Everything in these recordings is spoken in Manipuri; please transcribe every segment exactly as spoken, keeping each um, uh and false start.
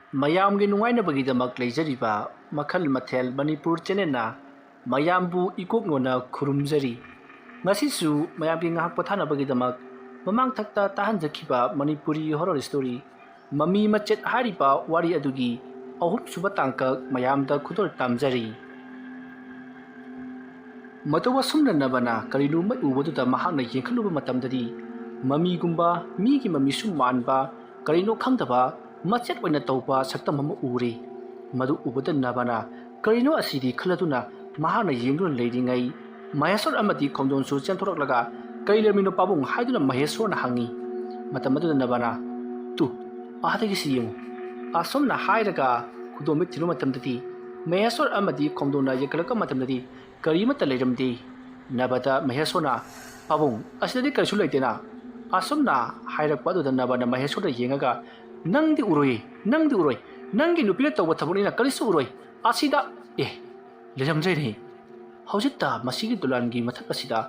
ꯃꯌꯥꯝꯒꯤ ꯅꯨꯡꯉꯥꯏꯅꯕꯒꯤꯗꯃꯛ ꯂꯩꯖꯔꯤꯕ ꯃꯈꯜ ꯃꯊꯦꯜ ꯃꯅꯤꯄꯨꯔ ꯆꯦꯅꯦꯜꯅ ꯃꯌꯥꯝꯕꯨ ꯏꯀꯣꯛꯅꯣꯅ ꯈꯨꯔꯨꯝꯖꯔꯤ꯫ ꯉꯁꯤꯁꯨ ꯃꯌꯥꯝꯒꯤ ꯉꯥꯏꯍꯥꯛ ꯄꯣꯊꯥꯅꯕꯒꯤꯗꯃꯛ ꯃꯃꯥꯡꯊꯛꯇ ꯇꯥꯍꯟꯖꯈꯤꯕ ꯃꯅꯤꯄꯨꯔꯤ ꯍꯣꯔꯔ ꯁ꯭ꯇꯣꯔꯤ ꯃꯃꯤ ꯃꯆꯦꯠ ꯍꯥꯏꯔꯤꯕ ꯋꯥꯔꯤ ꯑꯗꯨꯒꯤ ꯑꯍꯨꯝꯁꯨꯕ ꯇꯥꯡꯀꯛ ꯃꯌꯥꯝꯗ ꯈꯨꯗꯣꯜ ꯇꯝꯖꯔꯤ꯫ ꯃꯇꯧ ꯑꯁꯨꯝꯅ ꯅꯕꯅ ꯀꯔꯤꯅꯣꯃ ꯎꯕꯗꯨꯗ ꯃꯍꯥꯛꯅ ꯌꯦꯡꯈꯠꯂꯨꯕ ꯃꯇꯝꯗꯗꯤ ꯃꯃꯤꯒꯨꯝꯕ, ꯃꯤꯒꯤ ꯃꯃꯤꯁꯨ ꯃꯥꯟꯕ, ꯀꯔꯤꯅꯣ ꯈꯪꯗꯕ ꯃꯆꯦꯠ ꯑꯣꯏꯅ ꯇꯧꯕ ꯁꯛꯇꯝ ꯑꯃ ꯎꯔꯦ꯫ ꯃꯗꯨ ꯎꯕꯗ ꯅꯕꯅ "ꯀꯔꯤꯅꯣ ꯑꯁꯤꯗꯤ?" ꯈꯜꯂꯗꯨꯅ ꯃꯍꯥꯛꯅ ꯌꯦꯡꯗꯨꯅ ꯂꯩꯔꯤꯉꯩ, ꯃꯍꯦꯁ꯭ꯋꯔ ꯑꯃꯗꯤ ꯈꯣꯝꯗꯣꯟꯁꯨ ꯆꯦꯟꯊꯣꯔꯛꯂꯒ "ꯀꯔꯤ ꯂꯩꯔꯝꯃꯤꯅꯣ ꯄꯥꯕꯨꯡ?" ꯍꯥꯏꯗꯨꯅ ꯃꯍꯦꯁ꯭ꯋꯔꯅ ꯍꯪꯉꯤ꯫ ꯃꯇꯝ ꯑꯗꯨꯗ ꯅꯕꯅ "ꯇꯨ, ꯑꯥꯗꯒꯤꯁꯤ ꯌꯦꯡꯉꯨ" ꯑꯁꯨꯝꯅ ꯍꯥꯏꯔꯒ ꯈꯨꯗꯣꯝꯕꯤ ꯊꯤꯟꯕ ꯃꯇꯝꯗꯗꯤ ꯃꯍꯦꯁ꯭ꯋꯔ ꯑꯃꯗꯤ ꯈꯣꯝꯗꯣꯟꯅ ꯌꯦꯡꯈꯠꯂꯛꯄ ꯃꯇꯝꯗꯗꯤ ꯀꯔꯤꯃꯠꯇ ꯂꯩꯔꯝꯗꯦ꯫ ꯅꯕꯗ ꯃꯍꯦꯁ꯭ꯋꯔꯅ "ꯄꯥꯕꯨꯡ, ꯑꯁꯤꯗꯗꯤ ꯀꯔꯤꯁꯨ ꯂꯩꯇꯦꯅ" ꯑꯁꯨꯝꯅ ꯍꯥꯏꯔꯛꯄ ꯑꯗꯨꯗ ꯅꯕꯅ ꯃꯍꯦꯁ꯭ꯋꯔꯗ ꯌꯦꯡꯉꯒ "ꯅꯪꯗꯤ ꯎꯔꯣꯏ, ꯅꯪꯗꯤ ꯎꯔꯣꯏ, ꯅꯪꯒꯤ ꯅꯨꯄꯤꯅ ꯇꯧꯕ ꯊꯕꯛꯅꯤꯅ ꯀꯔꯤꯁꯨ ꯎꯔꯣꯏ꯫ ꯑꯁꯤꯗ, ꯑꯦ, ꯂꯩꯔꯝꯗ꯭ꯔꯦꯅꯦ꯫ ꯍꯧꯖꯤꯛꯇ ꯃꯁꯤꯒꯤ ꯗꯨꯂꯥꯟꯒꯤ ꯃꯊꯛ ꯑꯁꯤꯗ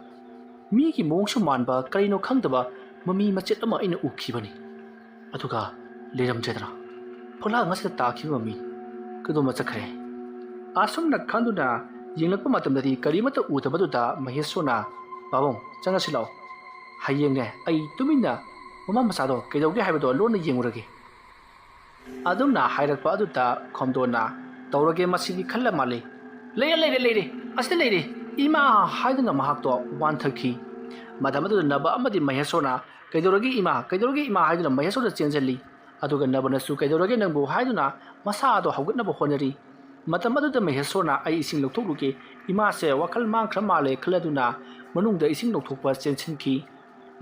ꯃꯤꯒꯤ ꯃꯑꯣꯡꯁꯨ ꯃꯥꯟꯕ ꯀꯔꯤꯅꯣ ꯈꯪꯗꯕ ꯃꯃꯤ ꯃꯆꯦꯠ ꯑꯃ ꯑꯩꯅ ꯎꯈꯤꯕꯅꯤ꯫ ꯑꯗꯨꯒ ꯂꯩꯔꯝꯗ꯭ꯔꯦꯗꯅ꯫ ꯐꯛꯂꯥꯡ ꯑꯁꯤꯗ ꯇꯥꯈꯤꯕ ꯃꯃꯤ ꯀꯩꯗꯣꯝꯃ ꯆꯠꯈ꯭ꯔꯦ" ꯑꯁꯨꯝꯅ ꯈꯟꯗꯨꯅ ꯌꯦꯡꯂꯛꯄ ꯃꯇꯝꯗꯗꯤ ꯀꯔꯤꯃꯠꯇ ꯎꯗꯕꯗꯨꯗ ꯃꯍꯦꯁ꯭ꯋꯔꯅ "ꯄꯥꯕꯨꯡ, ꯆꯪꯉꯁꯤ ꯂꯥꯛꯑꯣ꯫ ꯍꯌꯦꯡꯅꯦ ꯑꯩ ꯇꯨꯃꯤꯟꯅ ꯃꯃꯥ ꯃꯆꯥꯗꯣ ꯀꯩꯗꯧꯒꯦ ꯍꯥꯏꯕꯗꯣ ꯂꯣꯟꯅ ꯌꯦꯡꯉꯨꯔꯒꯦ" ꯑꯗꯨꯝꯅ ꯍꯥꯏꯔꯛꯄ ꯑꯗꯨꯗ ꯈꯣꯝꯗꯣꯟꯅ "ꯇꯧꯔꯒꯦ ꯃꯁꯤꯗꯤ" ꯈꯜꯂ ꯃꯥꯜꯂꯤ꯫ "ꯂꯩꯔꯦ, ꯂꯩꯔꯦ, ꯂꯩꯔꯦ, ꯑꯁꯤꯗ ꯂꯩꯔꯦ, ꯏꯃꯥ!" ꯍꯥꯏꯗꯨꯅ ꯃꯍꯥꯛꯇꯣ ꯋꯥꯟꯊꯈꯤ꯫ ꯃꯇꯝ ꯑꯗꯨꯗ ꯅꯕ ꯑꯃꯗꯤ ꯃꯍꯦꯁ꯭ꯋꯔꯅ "ꯀꯩꯗꯧꯔꯒꯦ ꯏꯃꯥ? ꯀꯩꯗꯧꯔꯒꯦ ꯏꯃꯥ?" ꯍꯥꯏꯗꯨꯅ ꯃꯍꯦꯁ꯭ꯋꯔꯗ ꯆꯦꯟꯁꯤꯜꯂꯤ꯫ ꯑꯗꯨꯒ ꯅꯕꯅꯁꯨ "ꯀꯩꯗꯧꯔꯒꯦ ꯅꯪꯕꯨ?" ꯍꯥꯏꯗꯨꯅ ꯃꯁꯥ ꯑꯗꯣ ꯍꯧꯒꯠꯅꯕ ꯍꯣꯠꯅꯔꯤ꯫ ꯃꯇꯝ ꯑꯗꯨꯗ ꯃꯍꯦꯁ꯭ꯋꯔꯅ "ꯑꯩ ꯏꯁꯤꯡ ꯂꯧꯊꯣꯛꯂꯨꯒꯦ, ꯏꯃꯥꯁꯦ ꯋꯥꯈꯜ ꯃꯥꯡꯈ꯭ꯔ ꯃꯥꯜꯂꯦ" ꯈꯜꯂꯗꯨꯅ ꯃꯅꯨꯡꯗ ꯏꯁꯤꯡ ꯂꯧꯊꯣꯛꯄ ꯆꯦꯟꯁꯤꯟꯈꯤ꯫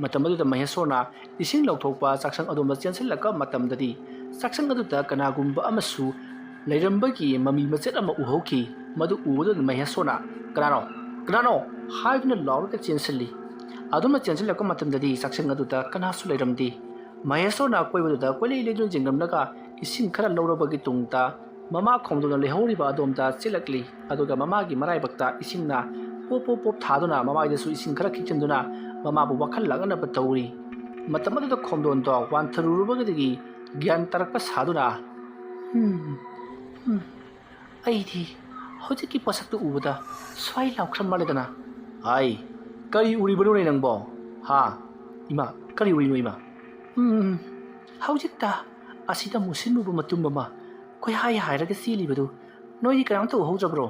ꯃꯇꯝ ꯑꯗꯨꯗ ꯃꯍꯦꯁ꯭ꯋꯔꯅ ꯏꯁꯤꯡ ꯂꯧꯊꯣꯛꯄ ꯆꯥꯛꯁꯪ ꯑꯗꯣꯝꯗ ꯆꯦꯟꯁꯤꯜꯂꯛꯄ ꯃꯇꯝꯗꯗꯤ ꯆꯥꯛꯁꯪ ꯑꯗꯨꯗ ꯀꯅꯥꯒꯨꯝꯕ ꯑꯃꯁꯨ ꯂꯩꯔꯝꯕꯒꯤ ꯃꯃꯤ ꯃꯆꯦꯠ ꯑꯃ ꯎꯍꯧꯈꯤ꯫ ꯃꯗꯨ ꯎꯕꯗ ꯃꯍꯦꯁ꯭ꯋꯔꯅ "ꯀꯅꯥꯅꯣ? ꯀꯅꯥꯅꯣ?" ꯍꯥꯏꯗꯨꯅ ꯂꯥꯎꯔꯒ ꯆꯦꯟꯁꯤꯜꯂꯤ꯫ ꯑꯗꯨꯝꯅ ꯆꯦꯟꯁꯤꯜꯂꯛꯄ ꯃꯇꯝꯗꯗꯤ ꯆꯥꯛꯁꯪ ꯑꯗꯨꯗ ꯀꯅꯥꯁꯨ ꯂꯩꯔꯝꯗꯦ꯫ ꯃꯍꯦꯁ꯭ꯋꯔꯅ ꯑꯀꯣꯏꯕꯗꯨꯗ ꯀꯣꯏꯂꯩ ꯂꯩꯗꯨꯅ ꯌꯦꯡꯂꯝꯂꯒ ꯏꯁꯤꯡ ꯈꯔ ꯂꯧꯔꯕꯒꯤ ꯇꯨꯡꯗ ꯃꯃꯥ ꯈꯣꯝꯗꯣꯟꯅ ꯂꯩꯍꯧꯔꯤꯕ ꯑꯗꯣꯝꯗ ꯆꯦꯜꯂꯛꯂꯤ꯫ ꯑꯗꯨꯒ ꯃꯃꯥꯒꯤ ꯃꯔꯥꯏꯕꯛꯇ ꯏꯁꯤꯡꯅ ꯄꯣꯞ ꯄꯣꯞ ꯄꯣꯞ ꯊꯥꯗꯨꯅ ꯃꯃꯥꯏꯗꯁꯨ ꯏꯁꯤꯡ ꯈꯔ ꯈꯤꯛꯆꯤꯟꯗꯨꯅ ꯃꯃꯥꯕꯨ ꯋꯥꯈꯜ ꯂꯥꯡꯅꯅꯕ ꯇꯧꯔꯤ꯫ ꯃꯇꯝ ꯑꯗꯨꯗ ꯈꯣꯝꯗꯣꯟꯗꯣ ꯋꯥꯟꯊꯔꯨꯔꯕꯗꯒꯤ ꯒ꯭ꯌꯥꯟ ꯇꯥꯔꯛꯄ ꯁꯥꯗꯨꯅ ꯎꯝ, ꯎꯝ꯫ ꯑꯩꯗꯤ ꯍꯧꯖꯤꯛꯀꯤ ꯄꯣꯠꯁꯛꯇꯨ ꯎꯕꯗ ꯁ꯭ꯋꯥꯏ ꯂꯥꯎꯈ꯭ꯔ ꯃꯥꯜꯂꯦꯗꯅ꯫ ꯑꯥꯏ, ꯀꯔꯤ ꯎꯔꯤꯕꯅꯣꯅꯦ ꯅꯪꯕꯣ? ꯍꯥ? ꯏꯃꯥ, ꯀꯔꯤ ꯎꯔꯤꯅꯣ ꯏꯃꯥ? ꯎꯝ, ꯍꯧꯖꯤꯛꯇ ꯑꯁꯤꯗ ꯃꯨꯁꯤꯟ ꯃꯨꯕ ꯃꯇꯨꯝ ꯑꯃ ꯀꯣꯏꯍꯥꯏ ꯍꯥꯏꯔꯒ ꯆꯦꯜꯂꯤꯕꯗꯨ ꯅꯣꯏꯗꯤ ꯀꯅꯥꯝꯇ ꯎꯍꯧꯗ꯭ꯔꯕ꯭ꯔꯣ?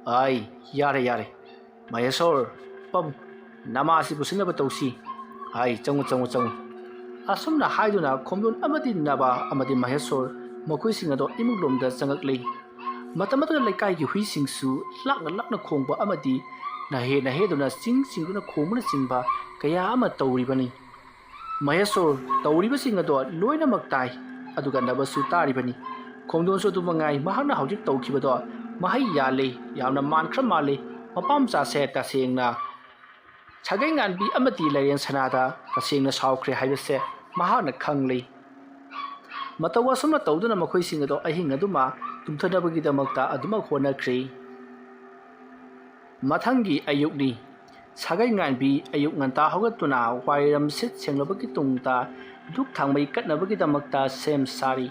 ꯑꯥꯏ, ꯌꯥꯔꯦ, ꯌꯥꯔꯦ꯫ ꯃꯍꯦꯁꯣꯔ, ꯄꯝ, ꯅꯃꯥꯁꯤ ꯄꯨꯁꯤꯟꯅꯕ ꯇꯧꯁꯤ꯫ ꯑꯥꯏ, ꯆꯪꯉꯨ, ꯆꯪꯉꯨ, ꯆꯪꯉꯨ꯫ ꯑꯁꯨꯝꯅ ꯍꯥꯏꯗꯨꯅ ꯈꯣꯝꯗꯣꯟ ꯑꯃꯗꯤ ꯅꯕꯥ ꯑꯃꯗꯤ ꯃꯍꯦꯁꯣꯔ ꯃꯈꯣꯏꯁꯤꯡ ꯑꯗꯣ ꯏꯃꯨꯡꯂꯣꯝꯗ ꯆꯪꯉꯛꯂꯤ꯫ ꯃꯇꯝ ꯑꯗꯨꯗ ꯂꯩꯀꯥꯏꯒꯤ ꯍꯨꯏꯁꯤꯡꯁꯨ ꯂꯥꯛꯅ ꯂꯥꯛꯅ ꯈꯣꯡꯕ ꯑꯃꯗꯤ ꯅꯍꯦ ꯅꯍꯦꯗꯨꯅ ꯆꯤꯡ ꯆꯤꯡꯗꯨꯅ ꯈꯣꯡꯕꯅꯆꯤꯡꯕ ꯀꯌꯥ ꯑꯃ ꯇꯧꯔꯤꯕꯅꯤ꯫ ꯃꯍꯦꯁꯣꯔ, ꯇꯧꯔꯤꯕꯁꯤꯡ ꯑꯗꯣ ꯂꯣꯏꯅꯃꯛ ꯇꯥꯏ, ꯑꯗꯨꯒ ꯅꯕꯁꯨ ꯇꯥꯔꯤꯕꯅꯤ꯫ ꯈꯣꯝꯗꯣꯟꯁꯨ ꯑꯗꯨ ꯃꯉꯥꯏ, ꯃꯍꯥꯛꯅ ꯍꯧꯖꯤꯛ ꯇꯧꯈꯤꯕꯗꯣ ꯃꯍꯩ ꯌꯥꯜꯂꯤ, ꯌꯥꯝꯅ ꯃꯥꯟꯈ꯭ꯔ ꯃꯥꯜꯂꯤ꯫ ꯃꯄꯥ ꯃꯆꯥꯁꯦ ꯇꯁꯦꯡꯅ ꯁꯥꯒꯩ ꯉꯥꯟꯕꯤ ꯑꯃꯗꯤ ꯂꯥꯏꯔꯦꯟ ꯁꯅꯥꯗ ꯇꯁꯦꯡꯅ ꯁꯥꯎꯈ꯭ꯔꯦ ꯍꯥꯏꯕꯁꯦ ꯃꯍꯥꯛꯅ ꯈꯪꯂꯤ꯫ ꯃꯇꯧ ꯑꯁꯨꯝꯅ ꯇꯧꯗꯨꯅ ꯃꯈꯣꯏꯁꯤꯡ ꯑꯗꯣ ꯑꯍꯤꯡ ꯑꯗꯨꯃ ꯇꯨꯝꯊꯅꯕꯒꯤꯗꯃꯛꯇ ꯑꯗꯨꯃꯛ ꯍꯣꯠꯅꯈ꯭ꯔꯤ꯫ ꯃꯊꯪꯒꯤ ꯑꯌꯨꯛꯅꯤ꯫ ꯁꯥꯒꯩ ꯉꯥꯟꯕꯤ ꯑꯌꯨꯛ ꯉꯟꯇꯥ ꯍꯧꯒꯠꯇꯨꯅ ꯋꯥꯏꯔꯝ ꯁꯤꯠ ꯁꯦꯡꯂꯕꯒꯤ ꯇꯨꯡꯗ ꯙꯨꯞ ꯊꯥꯡꯃꯩ ꯀꯠꯅꯕꯒꯤꯗꯃꯛꯇ ꯁꯦꯝ ꯁꯥꯔꯤ꯫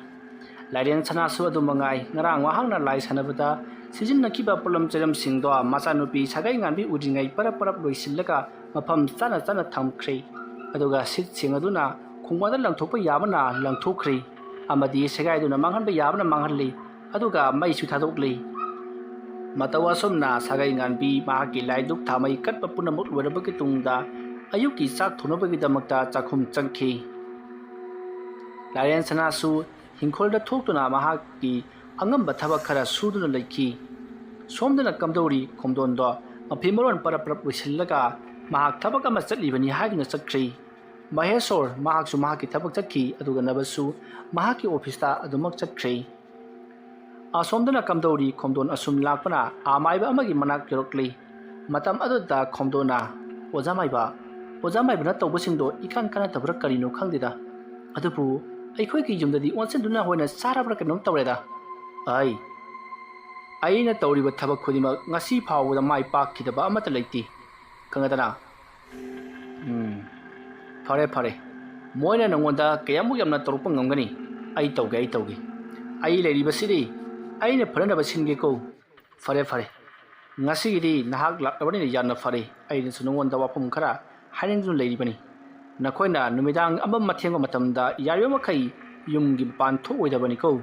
ꯂꯥꯏꯔꯦꯟ ꯁꯅꯥꯁꯨ ꯑꯗꯨ ꯃꯉꯥꯏ, ꯉꯔꯥꯡ ꯃꯍꯥꯛꯅ ꯂꯥꯏ ꯁꯥꯟꯅꯕꯗ ꯁꯤꯖꯤꯟꯅꯈꯤꯕ ꯄꯣꯠꯂꯝ ꯆꯩꯔꯝꯁꯤꯡꯗꯣ ꯃꯆꯥꯅꯨꯄꯤ ꯁꯥꯒꯩ ꯉꯥꯟꯕꯤ ꯎꯗ꯭ꯔꯤꯉꯩ ꯄꯔꯞ ꯄꯔꯞ ꯂꯣꯏꯁꯤꯜꯂꯒ ꯃꯐꯝ ꯆꯥꯅ ꯆꯥꯅ ꯊꯝꯈ꯭ꯔꯦ꯫ ꯑꯗꯨꯒ ꯁꯤꯠ ꯁꯦꯡꯗꯨꯅ ꯈꯣꯡꯕꯥꯟꯗ ꯂꯪꯊꯣꯛꯄ ꯌꯥꯕꯅ ꯂꯪꯊꯣꯛꯈ꯭ꯔꯦ, ꯑꯃꯗꯤ ꯁꯦꯒꯥꯏꯗꯨꯅ ꯃꯥꯡꯍꯟꯕ ꯌꯥꯕꯅ ꯃꯥꯡꯍꯜꯂꯤ, ꯑꯗꯨꯒ ꯃꯩꯁꯨ ꯊꯥꯗꯣꯛꯂꯤ꯫ ꯃꯇꯧ ꯑꯁꯨꯝꯅ ꯁꯥꯒꯩ ꯉꯥꯟꯕꯤ ꯃꯍꯥꯛꯀꯤ ꯂꯥꯏ ꯙꯨꯞ ꯊꯥꯃꯩ ꯀꯠꯄ ꯄꯨꯝꯅꯃꯛ ꯂꯣꯏꯔꯕꯒꯤ ꯇꯨꯡꯗ ꯑꯌꯨꯛꯀꯤ ꯆꯥꯛ ꯊꯣꯡꯅꯕꯒꯤꯗꯃꯛꯇ ꯆꯥꯛꯈꯨꯝ ꯆꯪꯈꯤ꯫ ꯂꯥꯏꯔꯦꯟ ꯁꯅꯥꯁꯨ ꯍꯤꯡꯈꯣꯜꯗ ꯊꯣꯛꯇꯨꯅ ꯃꯍꯥꯛꯀꯤ ꯑꯉꯝꯕ ꯊꯕꯛ ꯈꯔ ꯁꯨꯗꯨꯅ ꯂꯩꯈꯤ꯫ ꯁꯣꯝꯗꯅ ꯀꯝꯗꯧꯔꯤ ꯈꯣꯝꯗꯣꯟꯗꯣ ꯃꯐꯤ ꯃꯔꯣꯟ ꯄꯔꯞ ꯄꯔꯞ ꯂꯣꯏꯁꯤꯜꯂꯒ ꯃꯍꯥꯛ ꯊꯕꯛ ꯑꯃ ꯆꯠꯂꯤꯕꯅꯤ ꯍꯥꯏꯗꯨꯅ ꯆꯠꯈ꯭ꯔꯤ꯫ ꯃꯍꯦꯁꯣꯔ ꯃꯍꯥꯛꯁꯨ ꯃꯍꯥꯛꯀꯤ ꯊꯕꯛ ꯆꯠꯈꯤ, ꯑꯗꯨꯒ ꯅꯕꯁꯨ ꯃꯍꯥꯛꯀꯤ ꯑꯣꯐꯤꯁꯇ ꯑꯗꯨꯃꯛ ꯆꯠꯈ꯭ꯔꯦ꯫ ꯑꯁꯣꯝꯗꯅ ꯀꯝꯗꯧꯔꯤ ꯈꯣꯝꯗꯣꯟ ꯑꯁꯨꯝ ꯂꯥꯛꯄꯅ ꯑꯥ ꯃꯥꯏꯕ ꯑꯃꯒꯤ ꯃꯅꯥꯛ ꯌꯧꯔꯛꯂꯤ꯫ ꯃꯇꯝ ꯑꯗꯨꯗ ꯈꯣꯝꯗꯣꯟꯅ, "ꯑꯣꯖꯥ ꯃꯥꯏꯕ, ꯑꯣꯖꯥ ꯃꯥꯏꯕꯅ ꯇꯧꯕꯁꯤꯡꯗꯣ ꯏꯀꯥꯟ ꯀꯥꯟꯅꯗꯕ꯭ꯔꯥ ꯀꯔꯤꯅꯣ ꯈꯪꯗꯦꯗ꯫ ꯑꯗꯨꯕꯨ ꯑꯩꯈꯣꯏꯒꯤ ꯌꯨꯝꯗꯗꯤ ꯑꯣꯟꯁꯤꯟꯗꯨꯅ ꯍꯣꯏꯅ ꯆꯥꯔꯕ꯭ꯔꯥ ꯀꯩꯅꯣꯝ ꯇꯧꯔꯦꯗ꯫ ꯑꯩ, ꯑꯩꯅ ꯇꯧꯔꯤꯕ ꯊꯕꯛ ꯈꯨꯗꯤꯡꯃꯛ ꯉꯁꯤ ꯐꯥꯎꯕꯗ ꯃꯥꯏ ꯄꯥꯛꯈꯤꯗꯕ ꯑꯃꯠꯇ ꯂꯩꯇꯦ꯫ ꯈꯪꯉꯗꯅ?" "ꯎꯝ, ꯐꯔꯦ, ꯐꯔꯦ꯫ ꯃꯣꯏꯅ ꯅꯉꯣꯟꯗ ꯀꯌꯥꯃꯨꯛ ꯌꯥꯝꯅ ꯇꯧꯔꯛꯄ ꯉꯝꯒꯅꯤ? ꯑꯩ ꯇꯧꯒꯦ, ꯑꯩ ꯇꯧꯒꯦ꯫ ꯑꯩ ꯂꯩꯔꯤꯕꯁꯤꯗꯤ ꯑꯩꯅ ꯐꯅꯅꯕ ꯁꯤꯟꯒꯦꯀꯣ꯫ ꯐꯔꯦ ꯐꯔꯦ, ꯉꯁꯤꯒꯤꯗꯤ ꯅꯍꯥꯛ ꯂꯥꯛꯂꯕꯅꯤꯅ ꯌꯥꯝꯅ ꯐꯔꯦ꯫ ꯑꯩꯅꯁꯨ ꯅꯉꯣꯟꯗ ꯋꯥꯐꯝ ꯈꯔ ꯍꯥꯏꯅꯤꯡꯗꯨꯅ ꯂꯩꯔꯤꯕꯅꯤ꯫ ꯅꯈꯣꯏꯅ ꯅꯨꯃꯤꯗꯥꯡ ꯑꯃꯝ ꯑꯊꯦꯡꯕ ꯃꯇꯝꯗ ꯌꯥꯔꯤꯕ ꯃꯈꯩ ꯌꯨꯝꯒꯤ ꯃꯄꯥꯟ ꯊꯣꯛꯑꯣꯏꯗꯕꯅꯤꯀꯣ꯫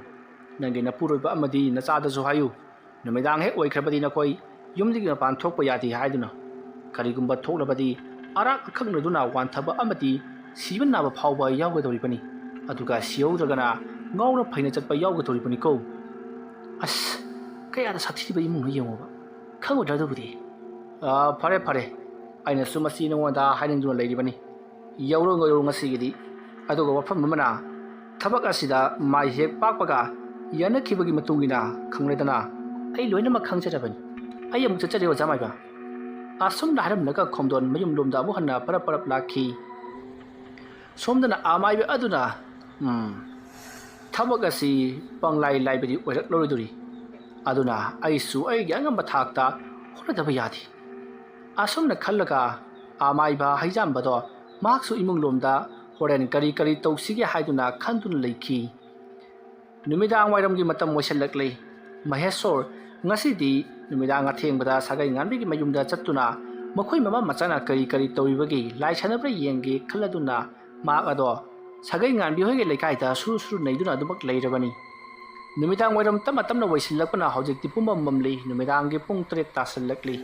ꯅꯪꯒꯤ ꯅꯄꯨꯔꯣꯏꯕ ꯑꯃꯗꯤ ꯅꯆꯥꯗꯁꯨ ꯍꯥꯏꯌꯨ, ꯅꯨꯃꯤꯗꯥꯡ ꯍꯦꯛ ꯑꯣꯏꯈ꯭ꯔꯕꯗꯤ ꯅꯈꯣꯏ ꯌꯨꯝꯗꯒꯤ ꯃꯄꯥꯟ ꯊꯣꯛꯄ ꯌꯥꯗꯦ ꯍꯥꯏꯗꯨꯅ꯫ ꯀꯔꯤꯒꯨꯝꯕ ꯊꯣꯛꯂꯕꯗꯤ ꯑꯔꯥꯛ ꯑꯈꯛꯅꯗꯨꯅ ꯋꯥꯟꯊꯕ ꯑꯃꯗꯤ ꯁꯤꯕ ꯅꯥꯕ ꯐꯥꯎꯕ ꯌꯥꯎꯒꯗꯧꯔꯤꯕꯅꯤ꯫ ꯑꯗꯨꯒ ꯁꯤꯍꯧꯗ꯭ꯔꯒꯅ ꯉꯥꯎꯔ ꯐꯩꯅ ꯆꯠꯄ ꯌꯥꯎꯒꯗꯧꯔꯤꯕꯅꯤꯀꯣ꯫ ꯑꯁ, ꯀꯌꯥꯗ ꯁꯥꯊꯤꯔꯤꯕ ꯏꯃꯨꯡꯅꯣ ꯌꯦꯡꯉꯣꯕ꯫ ꯈꯪꯉꯨꯗ꯭ꯔꯥ ꯑꯗꯨꯕꯨꯗꯤ? ꯑꯥ, ꯐꯔꯦ ꯐꯔꯦ, ꯑꯩꯅꯁꯨ ꯃꯁꯤ ꯅꯉꯣꯟꯗ ꯍꯥꯏꯅꯤꯡꯗꯨꯅ ꯂꯩꯔꯤꯕꯅꯤ꯫ ꯌꯧꯔꯣ ꯌꯧꯔꯣ ꯉꯁꯤꯒꯤꯗꯤ꯫ ꯑꯗꯨꯒ ꯋꯥꯐꯝ ꯑꯃꯅ, ꯊꯕꯛ ꯑꯁꯤꯗ ꯃꯥꯏ ꯍꯦꯛ ꯄꯥꯛꯄꯒ ꯌꯥꯅꯈꯤꯕꯒꯤ ꯃꯇꯨꯡ ꯏꯟꯅ ꯈꯪꯂꯦꯗꯅ꯫ ꯑꯩ ꯂꯣꯏꯅꯃꯛ ꯈꯪꯖꯔꯕꯅꯤ꯫ ꯑꯩ ꯑꯃꯨꯛ ꯆꯠꯆꯔꯦ, ꯑꯣꯖꯥ ꯃꯥꯏꯕ꯫ ꯑꯁꯨꯝꯅ ꯍꯥꯏꯔꯝꯂꯒ ꯈꯣꯝꯗꯣꯟ ꯃꯌꯨꯝ ꯂꯣꯝꯗ ꯑꯃꯨꯛ ꯍꯟꯅ ꯄꯔꯞ ꯄꯔꯞ ꯂꯥꯛꯈꯤ꯫ ꯁꯣꯝꯗꯅ ꯑꯃꯥꯏꯕ ꯑꯗꯨꯅ, "ꯎꯝ, ꯊꯕꯛ ꯑꯁꯤ ꯄꯪꯂꯥꯏ ꯂꯥꯏꯕꯗꯤ ꯑꯣꯏꯔꯛꯂꯔꯣꯏꯗꯣꯔꯤ꯫ ꯑꯗꯨꯅ ꯑꯩꯁꯨ ꯑꯩꯒꯤ ꯑꯉꯝꯕ ꯊꯥꯛꯇ ꯍꯣꯠꯅꯗꯕ ꯌꯥꯗꯦ"꯫ ꯑꯁꯨꯝꯅ ꯈꯜꯂꯒ ꯑꯃꯥꯏꯕ ꯍꯩꯖꯥꯝꯕꯗꯣ ꯃꯍꯥꯛꯁꯨ ꯏꯃꯨꯡ ꯂꯣꯝꯗ ꯍꯣꯔꯦꯟ ꯀꯔꯤ ꯀꯔꯤ ꯇꯧꯁꯤꯒꯦ ꯍꯥꯏꯗꯨꯅ ꯈꯟꯗꯨꯅ ꯂꯩꯈꯤ꯫ ꯅꯨꯃꯤꯗꯥꯡ ꯋꯥꯏꯔꯝꯒꯤ ꯃꯇꯝ ꯑꯣꯏꯁꯤꯜꯂꯛꯂꯦ꯫ ꯃꯍꯦꯁꯣꯔ ꯉꯁꯤꯗꯤ ꯅꯨꯃꯤꯗꯥꯡ ꯑꯊꯦꯡꯕꯗ ꯁꯥꯒꯩ ꯉꯥꯟꯕꯤꯒꯤ ꯃꯌꯨꯝꯗ ꯆꯠꯇꯨꯅ ꯃꯈꯣꯏ ꯃꯃꯥ ꯃꯆꯥꯅ ꯀꯔꯤ ꯀꯔꯤ ꯇꯧꯔꯤꯕꯒꯦ, ꯂꯥꯏ ꯁꯥꯟꯅꯕ꯭ꯔꯥ ꯌꯦꯡꯒꯦ ꯈꯜꯂꯗꯨꯅ ꯃꯍꯥꯛ ꯑꯗꯣ ꯁꯥꯒꯩ ꯉꯥꯟꯕꯤ ꯍꯣꯏꯒꯤ ꯂꯩꯀꯥꯏꯗ ꯁꯨꯔꯨ ꯁꯨꯔꯨ ꯅꯩꯗꯨꯅ ꯑꯗꯨꯃꯛ ꯂꯩꯔꯕꯅꯤ꯫ ꯅꯨꯃꯤꯗꯥꯡ ꯋꯥꯏꯔꯝ ꯇꯞꯅ ꯇꯞꯅ ꯑꯣꯏꯁꯤꯜꯂꯛꯄꯅ ꯍꯧꯖꯤꯛꯇꯤ ꯄꯨꯝꯃꯝ ꯃꯝꯂꯤ꯫ ꯅꯨꯃꯤꯗꯥꯡꯒꯤ ꯄꯨꯡ ꯇꯔꯦꯠ ꯇꯥꯁꯤꯜꯂꯛꯂꯤ꯫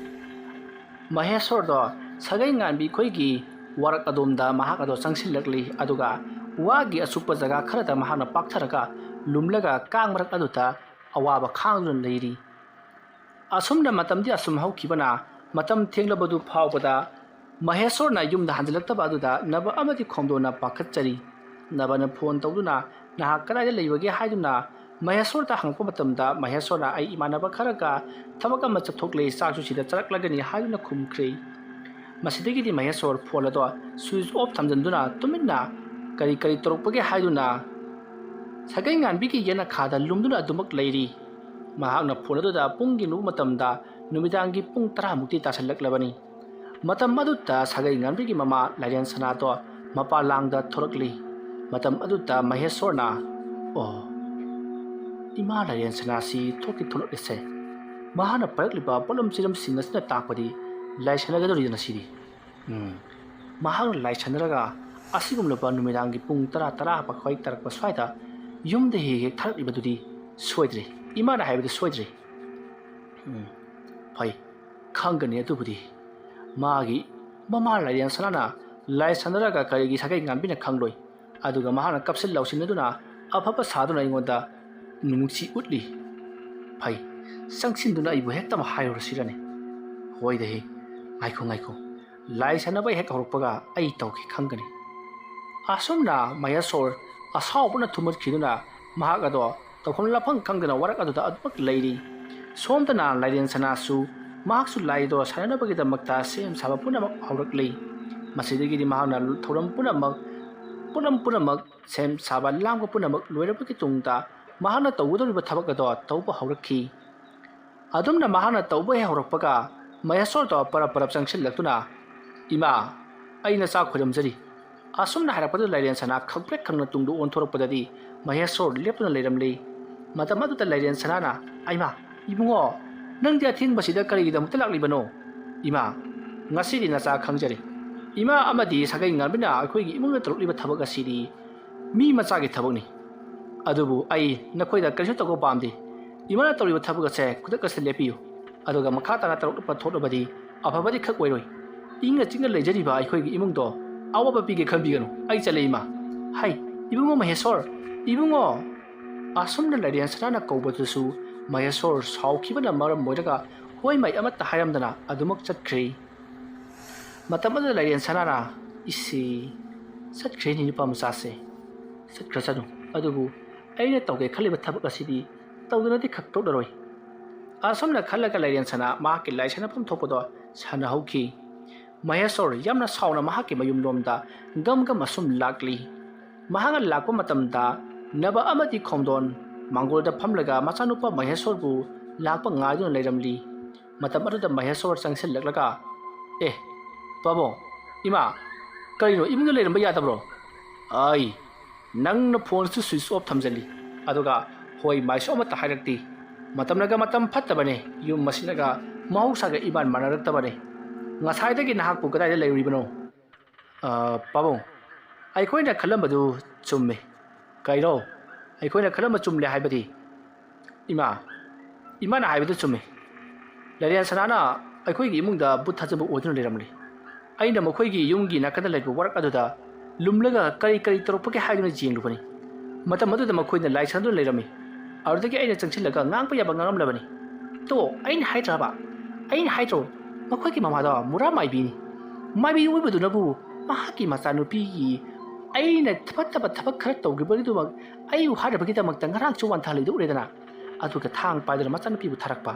ꯃꯍꯦꯁꯣꯔꯗꯣ ꯁꯥꯒꯩ ꯉꯥꯟꯕꯤ ꯈꯣꯏꯒꯤ ꯋꯥꯔꯛ ꯑꯗꯣꯝꯗ ꯃꯍꯥꯛ ꯑꯗꯣ ꯆꯪꯁꯤꯜꯂꯛꯂꯤ, ꯑꯗꯨꯒ ꯋꯥꯒꯤ ꯑꯆꯨꯞꯄ ꯖꯒꯥ ꯈꯔꯗ ꯃꯍꯥꯛꯅ ꯄꯥꯛꯊꯔꯒ ꯂꯨꯝꯂꯒ ꯀꯥꯡ ꯃꯔꯛ ꯑꯗꯨꯗ ꯑꯋꯥꯕ ꯈꯥꯡꯗꯨꯅ ꯂꯩꯔꯤ꯫ ꯑꯁꯨꯝꯅ ꯃꯇꯝꯗꯤ ꯑꯁꯨꯝ ꯍꯧꯈꯤꯕꯅ ꯃꯇꯝ ꯊꯦꯡꯂꯕꯗꯨ ꯐꯥꯎꯕꯗ ꯃꯍꯦꯁꯣꯔꯅ ꯌꯨꯝꯗ ꯍꯟꯖꯤꯜꯂꯛꯇꯕ ꯑꯗꯨꯗ ꯅꯕ ꯑꯃꯗꯤ ꯈꯣꯝꯗꯣꯟꯅ ꯄꯥꯈꯠꯆꯔꯤ꯫ ꯅꯕꯅ ꯐꯣꯟ ꯇꯧꯗꯨꯅ "ꯅꯍꯥꯛ ꯀꯗꯥꯏꯗ ꯂꯩꯕꯒꯦ?" ꯍꯥꯏꯗꯨꯅ ꯃꯍꯦꯁꯣꯔꯗ ꯍꯪꯉꯛꯄ ꯃꯇꯝꯗ ꯃꯍꯦꯁꯣꯔꯅ "ꯑꯩ ꯏꯃꯥꯟꯅꯕ ꯈꯔꯒ ꯊꯕꯛ ꯑꯃ ꯆꯠꯊꯣꯛꯂꯦ, ꯆꯥꯛꯁꯨ ꯁꯤꯗ ꯆꯥꯔꯛꯂꯒꯅꯤ" ꯍꯥꯏꯗꯨꯅ ꯈꯨꯝꯈ꯭ꯔꯦ꯫ ꯃꯁꯤꯗꯒꯤꯗꯤ ꯃꯍꯦꯁꯣꯔ ꯐꯣꯟ ꯑꯗꯣ ꯁ꯭ꯋꯤꯆ ꯑꯣꯐ ꯊꯝꯖꯤꯟꯗꯨꯅ ꯇꯨꯃꯤꯟꯅ ꯀꯔꯤ ꯀꯔꯤ ꯇꯧꯔꯛꯄꯒꯦ ꯍꯥꯏꯗꯨꯅ ꯁꯥꯒꯩ ꯉꯥꯟꯕꯤꯒꯤ ꯌꯦꯅꯈꯥꯗ ꯂꯨꯝꯗꯨꯅ ꯑꯗꯨꯃꯛ ꯂꯩꯔꯤ꯫ ꯃꯍꯥꯛꯅ ꯐꯣꯟ ꯑꯗꯨꯗ ꯄꯨꯡ ꯌꯦꯡꯂꯨꯕ ꯃꯇꯝꯗ ꯅꯨꯃꯤꯗꯥꯡꯒꯤ ꯄꯨꯡ ꯇꯔꯥꯃꯨꯛꯇꯤ ꯇꯥꯁꯤꯜꯂꯛꯂꯕꯅꯤ꯫ ꯃꯇꯝ ꯑꯗꯨꯗ ꯁꯥꯒꯩ ꯉꯥꯟꯕꯤꯒꯤ ꯃꯃꯥ ꯂꯥꯏꯔꯦꯟ ꯁꯅꯥꯗꯣ ꯃꯄꯥ ꯂꯥꯡꯗ ꯊꯣꯔꯛꯂꯤ꯫ ꯃꯇꯝ ꯑꯗꯨꯗ ꯃꯍꯦꯁꯣꯔꯅ, "ꯑꯣ, ꯏꯃꯥ ꯂꯥꯏꯔꯦꯟ ꯁꯅꯥꯁꯤ ꯊꯣꯛꯇꯤ ꯊꯣꯛꯂꯛꯂꯤꯁꯦ꯫ ꯃꯍꯥꯛꯅ ꯄꯥꯏꯔꯛꯂꯤꯕ ꯄꯣꯠꯂꯝ ꯆꯤꯔꯝꯁꯤꯡ ꯑꯁꯤꯅ ꯇꯥꯛꯄꯗꯤ ꯂꯥꯏ ꯁꯥꯟꯅꯒꯗꯧꯔꯤꯗꯅ ꯁꯤꯗꯤ꯫ ꯎꯝ꯫ ꯃꯍꯥꯛꯅ ꯂꯥꯏ ꯁꯥꯟꯅꯔꯒ ꯑꯁꯤꯒꯨꯝꯂꯕ ꯅꯨꯃꯤꯗꯥꯡꯒꯤ ꯄꯨꯡ ꯇꯔꯥ, ꯇꯔꯥ ꯃꯈꯥꯏ ꯇꯥꯔꯛꯄ ꯁ꯭ꯋꯥꯏꯗ ꯌꯨꯝꯗ ꯍꯦꯛ ꯍꯦꯛ ꯊꯥꯔꯛꯂꯤꯕꯗꯨꯗꯤ ꯁꯣꯏꯗ꯭ꯔꯦ꯫ ꯏꯃꯥꯅ ꯍꯥꯏꯕꯗꯨ ꯁꯣꯏꯗ꯭ꯔꯦ꯫ ꯎꯝ꯫ ꯐꯩ꯫ ꯈꯪꯒꯅꯤ ꯑꯗꯨꯕꯨꯗꯤ꯫ ꯃꯥꯒꯤ ꯃꯃꯥ ꯂꯥꯏꯔꯦꯟ ꯁꯅꯥꯅ ꯂꯥꯏ ꯁꯥꯟꯅꯔꯒ ꯀꯔꯤꯒꯤ ꯁꯥꯒꯩ ꯉꯥꯟꯕꯤꯅ ꯈꯪꯂꯣꯏ? ꯑꯗꯨꯒ ꯃꯍꯥꯛꯅ ꯀꯞꯁꯤꯟ ꯂꯥꯎꯁꯤꯟꯅꯗꯨꯅ ꯑꯐꯕ ꯁꯥꯗꯨꯅ ꯑꯩꯉꯣꯟꯗ ꯃꯤꯅꯨꯡꯁꯤ ꯎꯠꯂꯤ꯫ ꯐꯩ, ꯆꯪꯁꯤꯟꯗꯨꯅ ꯑꯩꯕꯨ ꯍꯦꯛꯇ ꯑꯃ ꯍꯥꯏꯔꯨꯔꯁꯤꯔꯅꯦ? ꯍꯣꯏꯗ ꯍꯦ, ꯉꯥꯏꯈꯣ, ꯉꯥꯏꯈꯣ꯫ ꯂꯥꯏ ꯁꯥꯟꯅꯕ ꯍꯦꯛ ꯍꯧꯔꯛꯄꯒ ꯑꯩ ꯇꯧꯒꯦ ꯈꯪꯒꯅꯤ꯫ ꯑꯁꯨꯝꯅ ꯃꯍꯦꯁꯣꯔ ꯑꯁꯥꯎꯕꯅ ꯊꯨꯝꯃꯠꯈꯤꯗꯨꯅ ꯃꯍꯥꯛ ꯑꯗꯣ ꯇꯧꯐꯝ ꯂꯥꯛꯐꯝ ꯈꯪꯗꯅ ꯋꯥꯔꯛ ꯑꯗꯨꯗ ꯑꯗꯨꯃꯛ ꯂꯩꯔꯤ꯫ ꯁꯣꯝꯗꯅ ꯂꯥꯏꯔꯦꯟ ꯁꯅꯥꯁꯨ ꯃꯍꯥꯛꯁꯨ ꯂꯥꯏꯗꯣ ꯁꯥꯟꯅꯅꯕꯒꯤꯗꯃꯛꯇ ꯁꯦꯝ ꯁꯥꯕ ꯄꯨꯝꯅꯃꯛ ꯍꯧꯔꯛꯂꯤ꯫ ꯃꯁꯤꯗꯒꯤꯗꯤ ꯃꯍꯥꯛꯅ ꯊꯧꯔꯝ ꯄꯨꯝꯅꯃꯛ, ꯄꯣꯠꯂꯝ ꯄꯨꯝꯅꯃꯛ, ꯁꯦꯝ ꯁꯥꯕ ꯂꯥꯡꯕ ꯄꯨꯝꯅꯃꯛ ꯂꯣꯏꯔꯕꯒꯤ ꯇꯨꯡꯗ ꯃꯍꯥꯛꯅ ꯇꯧꯒꯗꯧꯔꯤꯕ ꯊꯕꯛ ꯑꯗꯣ ꯇꯧꯕ ꯍꯧꯔꯛꯈꯤ꯫ ꯑꯗꯨꯝꯅ ꯃꯍꯥꯛꯅ ꯇꯧꯕ ꯍꯦꯛ ꯍꯧꯔꯛꯄꯒ ꯃꯍꯦꯁꯣꯔꯗꯣ ꯄꯔꯞ ꯄꯔꯞ ꯆꯪꯁꯤꯜꯂꯛꯇꯨꯅ, "ꯏꯃꯥ, ꯑꯩ ꯅꯆꯥ ꯈꯣꯏꯔꯝꯖꯔꯤ꯫" ꯑꯁꯨꯝꯅ ꯍꯥꯏꯔꯛꯄꯗꯨꯗ ꯂꯥꯏꯔꯦꯟ ꯁꯅꯥ ꯈꯪꯄ꯭ꯔꯦꯛ ꯈꯪꯅ ꯇꯨꯡꯗ ꯑꯣꯟꯊꯣꯔꯛꯄꯗꯗꯤ ꯃꯍꯦꯁꯣꯔ ꯂꯦꯞꯇꯨꯅ ꯂꯩꯔꯝꯂꯤ꯫ ꯃꯇꯝ ꯑꯗꯨꯗ ꯂꯥꯏꯔꯦꯟ ꯁꯅꯥꯅ, "ꯑꯩꯃꯥ, ꯏꯕꯨꯡꯉꯣ, ꯅꯪꯗꯤ ꯑꯊꯦꯡꯕꯁꯤꯗ ꯀꯔꯤꯒꯤꯗꯃꯛꯇ ꯂꯥꯛꯂꯤꯕꯅꯣ?" "ꯏꯃꯥ, ꯉꯁꯤꯗꯤ ꯅꯆꯥ ꯈꯪꯖꯔꯦ꯫ ꯏꯃꯥ ꯑꯃꯗꯤ ꯁꯥꯒꯩ ꯉꯥꯟꯕꯤꯅ ꯑꯩꯈꯣꯏꯒꯤ ꯏꯃꯨꯡꯗ ꯇꯧꯔꯛꯂꯤꯕ ꯊꯕꯛ ꯑꯁꯤꯗꯤ ꯃꯤ ꯃꯆꯥꯒꯤ ꯊꯕꯛꯅꯤ꯫ ꯑꯗꯨꯕꯨ ꯑꯩ ꯅꯈꯣꯏꯗ ꯀꯔꯤꯁꯨ ꯇꯧꯕ ꯄꯥꯝꯗꯦ꯫ ꯏꯃꯥꯅ ꯇꯧꯔꯤꯕ ꯊꯕꯛ ꯑꯁꯦ ꯈꯨꯗꯛ ꯑꯁꯤꯗ ꯂꯦꯞꯄꯤꯌꯨ꯫ ꯑꯗꯨꯒ ꯃꯈꯥ ꯇꯥꯅ ꯇꯧꯔꯛꯄ ꯊꯣꯛꯂꯕꯗꯤ ꯑꯐꯕꯗꯤ ꯈꯛ ꯑꯣꯏꯔꯣꯏ꯫ ꯏꯪꯅ ꯆꯤꯛꯅ ꯂꯩꯖꯔꯤꯕ ꯑꯩꯈꯣꯏꯒꯤ ꯏꯃꯨꯡꯗꯣ ꯑꯋꯥꯕ ꯄꯤꯒꯦ ꯈꯟꯕꯤꯒꯅꯨ꯫ ꯑꯩ ꯆꯠꯂꯦ, ꯏꯃꯥ꯫" "ꯍꯩ, ꯏꯕꯨꯡꯉꯣ ꯃꯍꯦꯁꯣꯔ, ꯏꯕꯨꯡꯉꯣ!" ꯑꯁꯨꯝꯅ ꯂꯥꯏꯔꯦꯟ ꯁꯅꯥꯅ ꯀꯧꯕꯗꯨꯁꯨ ꯃꯍꯦꯁꯣꯔ ꯁꯥꯎꯈꯤꯕꯅ ꯃꯔꯝ ꯑꯣꯏꯔꯒ ꯍꯣꯏ ꯃꯥꯏ ꯑꯃꯠꯇ ꯍꯥꯏꯔꯝꯗꯅ ꯑꯗꯨꯃꯛ ꯆꯠꯈ꯭ꯔꯦ꯫ ꯃꯇꯝ ꯑꯗꯨꯗ ꯂꯥꯏꯔꯦꯟ ꯁꯅꯥꯅ, "ꯏꯁꯤ, ꯆꯠꯈ꯭ꯔꯦꯅꯦ ꯅꯨꯄꯥ ꯃꯆꯥꯁꯦ꯫ ꯆꯠꯈ꯭ꯔꯁꯅꯨ꯫ ꯑꯗꯨꯕꯨ ꯑꯩꯅ ꯇꯧꯒꯦ ꯈꯜꯂꯤꯕ ꯊꯕꯛ ꯑꯁꯤꯗꯤ ꯇꯧꯗꯅꯗꯤ ꯈꯛ ꯇꯣꯛꯂꯔꯣꯏ꯫" ꯑꯁꯨꯝꯅ ꯈꯜꯂꯒ ꯂꯥꯏꯔꯦꯟ ꯁꯅꯥ ꯃꯍꯥꯛꯀꯤ ꯂꯥꯏ ꯁꯥꯟꯅꯐꯝ ꯊꯣꯛꯄꯗꯣ ꯁꯥꯟꯅꯍꯧꯈꯤ꯫ ꯃꯍꯦꯁꯣꯔ ꯌꯥꯝꯅ ꯁꯥꯎꯅ ꯃꯍꯥꯛꯀꯤ ꯃꯌꯨꯝꯂꯣꯝꯗ ꯒꯝ ꯒꯝ ꯑꯁꯨꯝ ꯂꯥꯛꯂꯤ꯫ ꯃꯍꯥꯛꯅ ꯂꯥꯛꯄ ꯃꯇꯝꯗ ꯅꯕ ꯑꯃꯗꯤ ꯈꯣꯡꯗꯣꯟ ꯃꯥꯡꯒꯣꯜꯗ ꯐꯝꯂꯒ ꯃꯆꯥꯅꯨꯄꯥ ꯃꯍꯦꯁꯣꯔꯕꯨ ꯂꯥꯛꯄ ꯉꯥꯏꯗꯨꯅ ꯂꯩꯔꯝꯂꯤ꯫ ꯃꯇꯝ ꯑꯗꯨꯗ ꯃꯍꯦꯁꯣꯔ ꯆꯪꯁꯤꯜꯂꯛꯂꯒ, "ꯑꯦ, ꯄꯥꯕꯨꯡ, ꯏꯃꯥ, ꯀꯔꯤꯅꯣ, ꯏꯃꯨꯡꯗ ꯂꯩꯔꯝꯕ ꯌꯥꯗꯕ꯭ꯔꯣ? ꯑꯩ, ꯅꯪꯅ ꯐꯣꯟꯁꯨ ꯁ꯭ꯋꯤꯆ ꯑꯣꯐ ꯊꯝꯖꯤꯜꯂꯤ, ꯑꯗꯨꯒ ꯍꯣꯏ ꯃꯥꯏꯁꯨ ꯑꯃꯠꯇ ꯍꯥꯏꯔꯛꯇꯦ꯫ ꯃꯇꯝꯅꯒ ꯃꯇꯝ ꯐꯠꯇꯕꯅꯦ, ꯌꯨꯝ ꯑꯁꯤꯅꯒ ꯃꯍꯧꯁꯥꯒ ꯏꯃꯥꯟ ꯃꯥꯟꯅꯔꯛꯇꯕꯅꯦ꯫ ꯉꯁꯥꯏꯗꯒꯤ ꯅꯍꯥꯛꯄꯨ ꯀꯗꯥꯏꯗ ꯂꯩꯔꯨꯔꯤꯕꯅꯣ? "ꯑ, ꯄꯥꯕꯨꯡ, ꯑꯩꯈꯣꯏꯅ ꯈꯜꯂꯝꯕꯗꯨ ꯆꯨꯝꯃꯤ꯫" "ꯀꯩꯅꯣ? ꯑꯩꯈꯣꯏꯅ ꯈꯜꯂꯝꯕ ꯆꯨꯝꯂꯦ ꯍꯥꯏꯕꯗꯤ?" "ꯏꯃꯥ, ꯏꯃꯥꯅ ꯍꯥꯏꯕꯗꯨ ꯆꯨꯝꯃꯤ꯫ ꯂꯥꯏꯔꯦꯟ ꯁꯅꯥꯅ ꯑꯩꯈꯣꯏꯒꯤ ꯏꯃꯨꯡꯗ ꯕꯨꯠ ꯊꯥꯖꯕ ꯑꯣꯏꯗꯨꯅ ꯂꯩꯔꯝꯂꯤ꯫ ꯑꯩꯅ ꯃꯈꯣꯏꯒꯤ ꯌꯨꯝꯒꯤ ꯅꯥꯀꯟꯗ ꯂꯩꯕ ꯋꯥꯔꯛ ꯑꯗꯨꯗ ꯂꯨꯝꯂꯒ ꯀꯔꯤ ꯀꯔꯤ ꯇꯧꯔꯛꯄꯒꯦ ꯍꯥꯏꯗꯨꯅ ꯌꯦꯡꯂꯨꯕꯅꯤ꯫ ꯃꯇꯝ ꯑꯗꯨꯗ ꯃꯈꯣꯏꯅ ꯂꯥꯏ ꯁꯥꯟꯅꯗꯨꯅ ꯂꯩꯔꯝꯃꯤ꯫ ꯑꯗꯨꯗꯒꯤ ꯑꯩꯅ ꯆꯪꯁꯤꯜꯂꯒ ꯉꯥꯡꯕ ꯌꯥꯕ ꯉꯥꯡꯂꯝꯂꯕꯅꯤ꯫ ꯇꯣ, ꯑꯩꯅ ꯍꯥꯏꯗ꯭ꯔꯕ? ꯑꯩꯅ ꯍꯥꯏꯗ꯭ꯔꯣ? ꯃꯈꯣꯏꯒꯤ ꯃꯃꯥꯗꯣ ꯃꯨꯔꯥ ꯃꯥꯏꯕꯤꯅꯤ꯫ ꯃꯥꯏꯕꯤ ꯑꯣꯏꯕꯗꯨꯅꯕꯨ ꯃꯍꯥꯛꯀꯤ ꯃꯆꯥꯅꯨꯄꯤꯒꯤ ꯑꯩꯅ ꯐꯠꯇꯕ ꯊꯕꯛ ꯈꯔ ꯇꯧꯈꯤꯕꯒꯤꯗꯃꯛ ꯑꯩꯕꯨ ꯍꯥꯠꯅꯕꯒꯤꯗꯃꯛꯇ ꯉꯔꯥꯡꯁꯨ ꯋꯥꯟꯊꯍꯜꯂꯤꯗꯨ ꯎꯔꯦꯗꯅ꯫ ꯑꯗꯨꯒ ꯊꯥꯡ ꯄꯥꯏꯗꯨꯅ ꯃꯆꯥꯅꯨꯄꯤꯕꯨ ꯊꯥꯔꯛꯄ꯫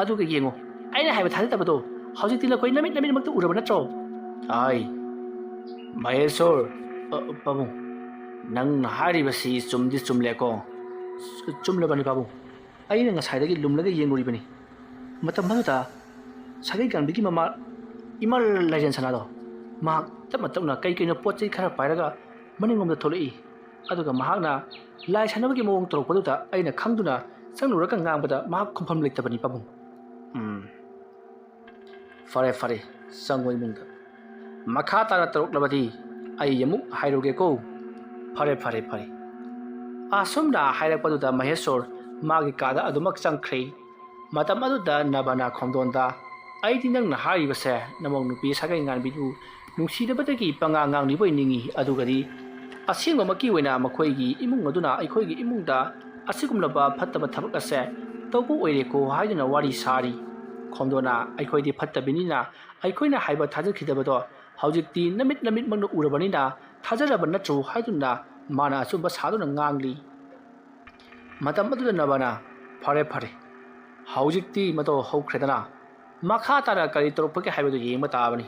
ꯑꯗꯨꯒ ꯌꯦꯡꯉꯨ, ꯑꯩꯅ ꯍꯥꯏꯕ ꯊꯥꯖꯗꯕꯗꯣ ꯍꯧꯖꯤꯛꯇꯤ ꯅꯈꯣꯏ ꯅꯃꯤꯠ ꯅꯃꯤꯠꯃꯛꯇ ꯎꯔꯕ ꯅꯠꯇ꯭ꯔꯣ?" "ꯑꯥꯏ, ꯃꯍꯦꯁꯣꯔ, ꯑ, ꯄꯥꯕꯨꯡ, ꯅꯪꯅ ꯍꯥꯏꯔꯤꯕꯁꯤ ꯆꯨꯝꯗꯤ ꯆꯨꯝꯂꯦꯀꯣ꯫ ꯆꯨꯝꯂꯕꯅꯤ ꯄꯥꯕꯨꯡ꯫ ꯑꯩꯅ ꯉꯁꯥꯏꯗꯒꯤ ꯂꯨꯝꯂꯒ ꯌꯦꯡꯂꯨꯔꯤꯕꯅꯤ꯫" ꯃꯇꯝ ꯑꯗꯨꯗ ꯁꯥꯒꯩ ꯒꯥꯟꯕꯤꯒꯤ ꯃꯃꯥ ꯏꯃꯥ ꯂꯥꯏꯔꯦꯟ ꯁꯅꯥꯗꯣ ꯃꯍꯥꯛ ꯇꯞꯅ ꯇꯞꯅ ꯀꯩ ꯀꯩꯅꯣ ꯄꯣꯠ ꯆꯩ ꯈꯔ ꯄꯥꯏꯔꯒ ꯃꯅꯤꯡꯂꯣꯝꯗ ꯊꯣꯛꯂꯛꯏ꯫ ꯑꯗꯨꯒ ꯃꯍꯥꯛꯅ ꯂꯥꯏ ꯁꯥꯟꯅꯕꯒꯤ ꯃꯑꯣꯡ ꯇꯧꯔꯛꯄꯗꯨꯗ ꯑꯩꯅ ꯈꯪꯗꯨꯅ ꯆꯪꯂꯨꯔꯒ ꯉꯥꯡꯕꯗ ꯃꯍꯥꯛ ꯈꯨꯝꯐꯝ ꯂꯩꯇꯕꯅꯤ ꯄꯥꯕꯨꯡ꯫ "ꯎꯝ, ꯐꯔꯦ ꯐꯔꯦ, ꯆꯪꯉꯣ ꯏꯃꯨꯡꯗ꯫ ꯃꯈꯥ ꯇꯥꯅ ꯇꯧꯔꯛꯂꯕꯗꯤ ꯑꯩ ꯑꯃꯨꯛ ꯍꯥꯏꯔꯨꯒꯦꯀꯣ꯫" "ꯐꯔꯦ ꯐꯔꯦ ꯐꯔꯦ꯫" ꯑꯁꯨꯝꯅ ꯍꯥꯏꯔꯛꯄꯗꯨꯗ ꯃꯍꯦꯁꯣꯔ ꯃꯥꯒꯤ ꯀꯥꯗ ꯑꯗꯨꯃꯛ ꯆꯪꯈ꯭ꯔꯦ꯫ ꯃꯇꯝ ꯑꯗꯨꯗ ꯅꯕꯅ ꯈꯣꯝꯗꯣꯟꯗ, "ꯑꯩꯗꯤ ꯅꯪꯅ ꯍꯥꯏꯔꯤꯕꯁꯦ ꯅꯃꯧ ꯅꯨꯄꯤ ꯁꯥꯒꯩ ꯉꯥꯟꯕꯤꯗꯨ ꯅꯨꯡꯁꯤꯗꯕꯗꯒꯤ ꯄꯉꯥꯡ ꯉꯥꯡꯂꯤꯕꯣꯏ ꯅꯤꯡꯏ, ꯑꯗꯨꯒꯗꯤ ꯑꯁꯦꯡꯕꯃꯛꯀꯤ ꯑꯣꯏꯅ ꯃꯈꯣꯏꯒꯤ ꯏꯃꯨꯡ ꯑꯗꯨꯅ ꯑꯩꯈꯣꯏꯒꯤ ꯏꯃꯨꯡꯗ ꯑꯁꯤꯒꯨꯝꯂꯕ ꯐꯠꯇꯕ ꯊꯕꯛ ꯑꯁꯦ ꯇꯧꯕ ꯑꯣꯏꯔꯦꯀꯣ" ꯍꯥꯏꯗꯨꯅ ꯋꯥꯔꯤ ꯁꯥꯔꯤ꯫ ꯈꯣꯝꯗꯣꯟꯅ, "ꯑꯩꯈꯣꯏꯗꯤ ꯐꯠꯇꯕꯤꯅꯤꯅ ꯑꯩꯈꯣꯏꯅ ꯍꯥꯏꯕ ꯊꯥꯖꯈꯤꯗꯕꯗꯣ ꯍꯧꯖꯤꯛꯇꯤ ꯅꯃꯤꯠ ꯅꯃꯤꯠꯃꯛꯅ ꯎꯔꯕꯅꯤꯅ ꯊꯥꯖꯔꯕ ꯅꯠꯇ꯭ꯔꯣ?" ꯍꯥꯏꯗꯨꯅ ꯃꯥꯅ ꯑꯆꯨꯝꯕ ꯁꯥꯗꯨꯅ ꯉꯥꯡꯂꯤ꯫ ꯃꯇꯝ ꯑꯗꯨꯗ ꯅꯕꯅ, "ꯐꯔꯦ ꯐꯔꯦ, ꯍꯧꯖꯤꯛꯇꯤ ꯃꯇꯧ ꯍꯧꯈ꯭ꯔꯦꯗꯅ, ꯃꯈꯥ ꯇꯥꯅ ꯀꯔꯤ ꯇꯧꯔꯛꯄꯒꯦ ꯍꯥꯏꯕꯗꯨ ꯌꯦꯡꯕ ꯇꯥꯕꯅꯤ꯫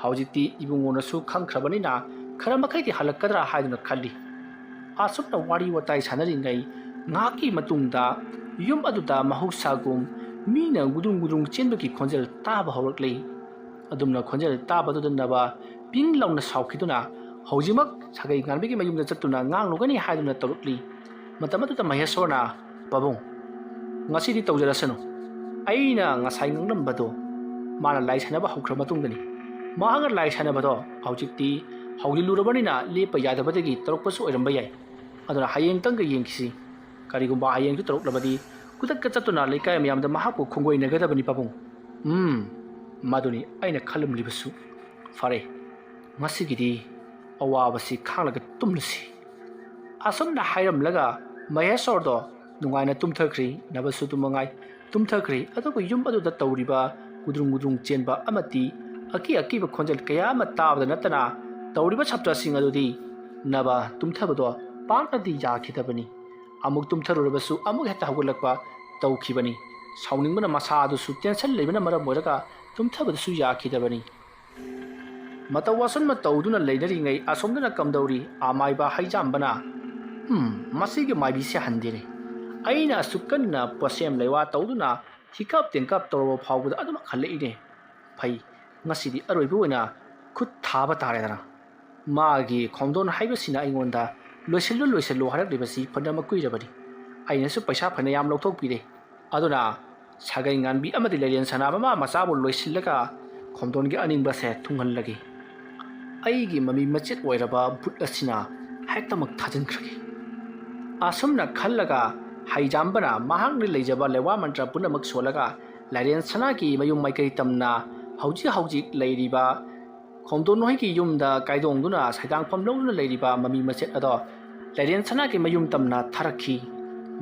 ꯍꯧꯖꯤꯛꯇꯤ ꯏꯕꯨꯡꯉꯣꯅꯁꯨ ꯈꯪꯈ꯭ꯔꯕꯅꯤꯅ ꯈꯔ ꯃꯈꯩꯗꯤ ꯍꯜꯂꯛꯀꯗ꯭ꯔꯥ ꯍꯥꯏꯗꯨꯅ ꯈꯜꯂꯤ꯫" ꯑꯁꯨꯝꯅ ꯋꯥꯔꯤ ꯋꯥꯇꯥꯏ ꯁꯥꯟꯅꯔꯤꯉꯩ ꯉꯥꯏꯍꯥꯛꯀꯤ ꯃꯇꯨꯡꯗ ꯌꯨꯝ ꯑꯗꯨꯗ ꯃꯍꯧꯁꯥꯒꯨꯝ ꯃꯤꯅ ꯒꯨꯗꯨꯡ ꯒꯨꯗꯨꯡ ꯆꯦꯟꯕꯒꯤ ꯈꯣꯟꯖꯦꯜ ꯇꯥꯕ ꯍꯧꯔꯛꯂꯤ꯫ ꯑꯗꯨꯝꯅ ꯈꯣꯟꯖꯦꯜ ꯇꯥꯕꯗꯨꯗ ꯅꯕ ꯄꯤꯡ ꯂꯥꯎꯅ ꯁꯥꯎꯈꯤꯗꯨꯅ ꯍꯧꯖꯤꯛꯃꯛ ꯁꯥꯒꯩ ꯉꯥꯟꯕꯤꯒꯤ ꯃꯌꯨꯝꯗ ꯆꯠꯇꯨꯅ ꯉꯥꯡꯂꯨꯒꯅꯤ ꯍꯥꯏꯗꯨꯅ ꯇꯧꯔꯛꯂꯤ꯫ ꯃꯇꯝ ꯑꯗꯨꯗ ꯃꯍꯦꯁꯣꯔꯅ, "ꯄꯥꯕꯨꯡ, ꯉꯁꯤꯗꯤ ꯇꯧꯖꯔꯁꯅꯨ꯫ ꯑꯩꯅ ꯉꯁꯥꯏ ꯉꯥꯡꯂꯝꯕꯗꯣ ꯃꯥꯅ ꯂꯥꯏ ꯁꯥꯟꯅꯕ ꯍꯧꯈ꯭ꯔ ꯃꯇꯨꯡꯗꯅꯤ꯫ ꯃꯍꯥꯛꯅ ꯂꯥꯏ ꯁꯥꯟꯅꯕꯗꯣ ꯍꯧꯖꯤꯛꯇꯤ ꯍꯧꯖꯤꯜꯂꯨꯔꯕꯅꯤꯅ ꯂꯦꯞꯄ ꯌꯥꯗꯕꯗꯒꯤ ꯇꯧꯔꯛꯄꯁꯨ ꯑꯣꯏꯔꯝꯕ ꯌꯥꯏ꯫ ꯑꯗꯨꯅ ꯍꯌꯦꯡꯇꯪꯒ ꯌꯦꯡꯈꯤꯁꯤ꯫ ꯀꯔꯤꯒꯨꯝꯕ ꯍꯌꯦꯡꯁꯨ ꯇꯧꯔꯛꯂꯕꯗꯤ ꯈꯨꯗꯛꯇ ꯆꯠꯇꯨꯅ ꯂꯩꯀꯥꯏ ꯃꯌꯥꯝꯗ ꯃꯍꯥꯛꯄꯨ ꯈꯣꯡꯒꯣꯏꯅꯒꯗꯕꯅꯤ ꯄꯥꯕꯨꯡ꯫ ꯎꯝ, ꯃꯗꯨꯅꯤ ꯑꯩꯅ ꯈꯜꯂꯝꯂꯤꯕꯁꯨ꯫ ꯐꯔꯦ, ꯉꯁꯤꯒꯤꯗꯤ ꯑꯋꯥꯕꯁꯤ ꯈꯥꯡꯂꯒ ꯇꯨꯝꯂꯁꯤ꯫" ꯑꯁꯨꯝꯅ ꯍꯥꯏꯔꯝꯂꯒ ꯃꯍꯦꯁꯣꯔꯗꯣ ꯅꯨꯡꯉꯥꯏꯅ ꯇꯨꯝꯊꯈ꯭ꯔꯤ꯫ ꯅꯕꯁꯨ ꯇꯨꯝꯃꯉꯥꯏ ꯇꯨꯝꯊꯈ꯭ꯔꯤ꯫ ꯑꯗꯨꯕꯨ ꯌꯨꯝ ꯑꯗꯨꯗ ꯇꯧꯔꯤꯕ ꯒꯨꯗ꯭ꯔꯨꯡ ꯒꯨꯗ꯭ꯔꯨꯡ ꯆꯦꯟꯕ ꯑꯃꯗꯤ ꯑꯀꯤ ꯑꯀꯤꯕ ꯈꯣꯟꯖꯦꯜ ꯀꯌꯥ ꯑꯃ ꯇꯥꯕꯗ ꯅꯠꯇꯅ ꯇꯧꯔꯤꯕ ꯁꯥꯇ꯭ꯔꯁꯤꯡ ꯑꯗꯨꯗꯤ ꯅꯕ ꯇꯨꯝꯊꯕꯗꯣ ꯄꯥꯛꯅꯗꯤ ꯌꯥꯈꯤꯗꯕꯅꯤ꯫ ꯑꯃꯨꯛ ꯇꯨꯝꯊꯔꯨꯔꯕꯁꯨ ꯑꯃꯨꯛ ꯍꯦꯛꯇ ꯍꯧꯒꯠꯂꯛꯄ ꯇꯧꯈꯤꯕꯅꯤ꯫ ꯁꯥꯎꯅꯤꯡꯕꯅ ꯃꯁꯥ ꯑꯗꯨꯁꯨ ꯇꯦꯟꯁꯟ ꯂꯩꯕꯅ ꯃꯔꯝ ꯑꯣꯏꯔꯒ ꯇꯨꯝꯊꯕꯗꯨꯁꯨ ꯌꯥꯈꯤꯗꯕꯅꯤ꯫ ꯃꯇꯧ ꯑꯁꯨꯝꯅ ꯇꯧꯗꯨꯅ ꯂꯩꯅꯔꯤꯉꯩ ꯑꯁꯣꯝꯗꯅ ꯀꯝꯗꯧꯔꯤ? ꯑꯃꯥꯏꯕ ꯍꯩꯖꯥꯝꯕꯅ, "ꯎꯝ, ꯃꯁꯤꯒꯤ ꯃꯥꯏꯕꯤꯁꯦ ꯍꯟꯗꯦꯅꯦ꯫ ꯑꯩꯅ ꯑꯁꯨꯛ ꯀꯟꯅ ꯄꯣꯠꯁꯦꯝ ꯂꯩꯋꯥ ꯇꯧꯗꯨꯅ ꯍꯤꯀꯥꯞ ꯇꯦꯡꯀꯥꯞ ꯇꯧꯔꯕ ꯐꯥꯎꯕꯗ ꯑꯗꯨꯃꯛ ꯍꯜꯂꯛꯏꯅꯦ꯫ ꯐꯩ, ꯉꯁꯤꯗꯤ ꯑꯔꯣꯏꯕ ꯑꯣꯏꯅ ꯈꯨꯠ ꯊꯥꯕ ꯇꯥꯔꯦꯗꯅ꯫ ꯃꯥꯒꯤ ꯈꯣꯝꯗꯣꯟ ꯍꯥꯏꯕꯁꯤꯅ ꯑꯩꯉꯣꯟꯗ ꯂꯣꯏꯁꯤꯜꯂꯨ, ꯂꯣꯏꯁꯤꯜꯂꯨ ꯍꯥꯏꯔꯛꯂꯤꯕꯁꯤ ꯐꯅ ꯀꯨꯏꯔꯕꯅꯤ꯫ ꯑꯩꯅꯁꯨ ꯄꯩꯁꯥ ꯐꯅ ꯌꯥꯝ ꯂꯧꯊꯣꯛꯄꯤꯔꯦ꯫ ꯑꯗꯨꯅ ꯁꯥꯒꯩ ꯉꯥꯟꯕꯤ ꯑꯃꯗꯤ ꯂꯩꯔꯦꯟ ꯁꯅꯥ ꯃꯃꯥ ꯃꯆꯥꯕꯨ ꯂꯣꯏꯁꯤꯜꯂꯒ ꯈꯣꯝꯗꯣꯟꯒꯤ ꯑꯅꯤꯡꯕꯁꯦ ꯊꯨꯡꯍꯜꯂꯒꯦ꯫ ꯑꯩꯒꯤ ꯃꯃꯤ ꯃꯆꯦꯠ ꯑꯣꯏꯔꯕ ꯕꯨꯠ ꯑꯁꯤꯅ ꯍꯦꯛꯇꯃꯛ ꯊꯥꯖꯤꯟꯈ꯭ꯔꯒꯦ꯫" ꯑꯁꯨꯝꯅ ꯈꯜꯂꯒ ꯍꯩꯖꯥꯝꯕꯅ ꯃꯍꯥꯛꯅ ꯂꯩꯖꯕ ꯂꯩꯋꯥ ꯃꯟꯇ꯭ꯔ ꯄꯨꯝꯅꯃꯛ ꯁꯣꯜꯂꯒ ꯂꯥꯏꯔꯦꯟ ꯁꯅꯥꯒꯤ ꯃꯌꯨꯝ ꯃꯥꯏꯀꯩ ꯇꯝꯅ ꯍꯧꯖꯤꯛ ꯍꯧꯖꯤꯛ ꯂꯩꯔꯤꯕ ꯈꯣꯝꯗꯣꯟ ꯍꯣꯏꯒꯤ ꯌꯨꯝꯗ ꯀꯥꯏꯗꯣꯡꯗꯨꯅ ꯁꯩꯗꯥꯡꯐꯝ ꯂꯧꯗꯨꯅ ꯂꯩꯔꯤꯕ ꯃꯃꯤ ꯃꯆꯦꯠ ꯑꯗꯣ ꯂꯥꯏꯔꯦꯟ ꯁꯅꯥꯒꯤ ꯃꯌꯨꯝ ꯇꯝꯅ ꯊꯥꯔꯛꯈꯤ꯫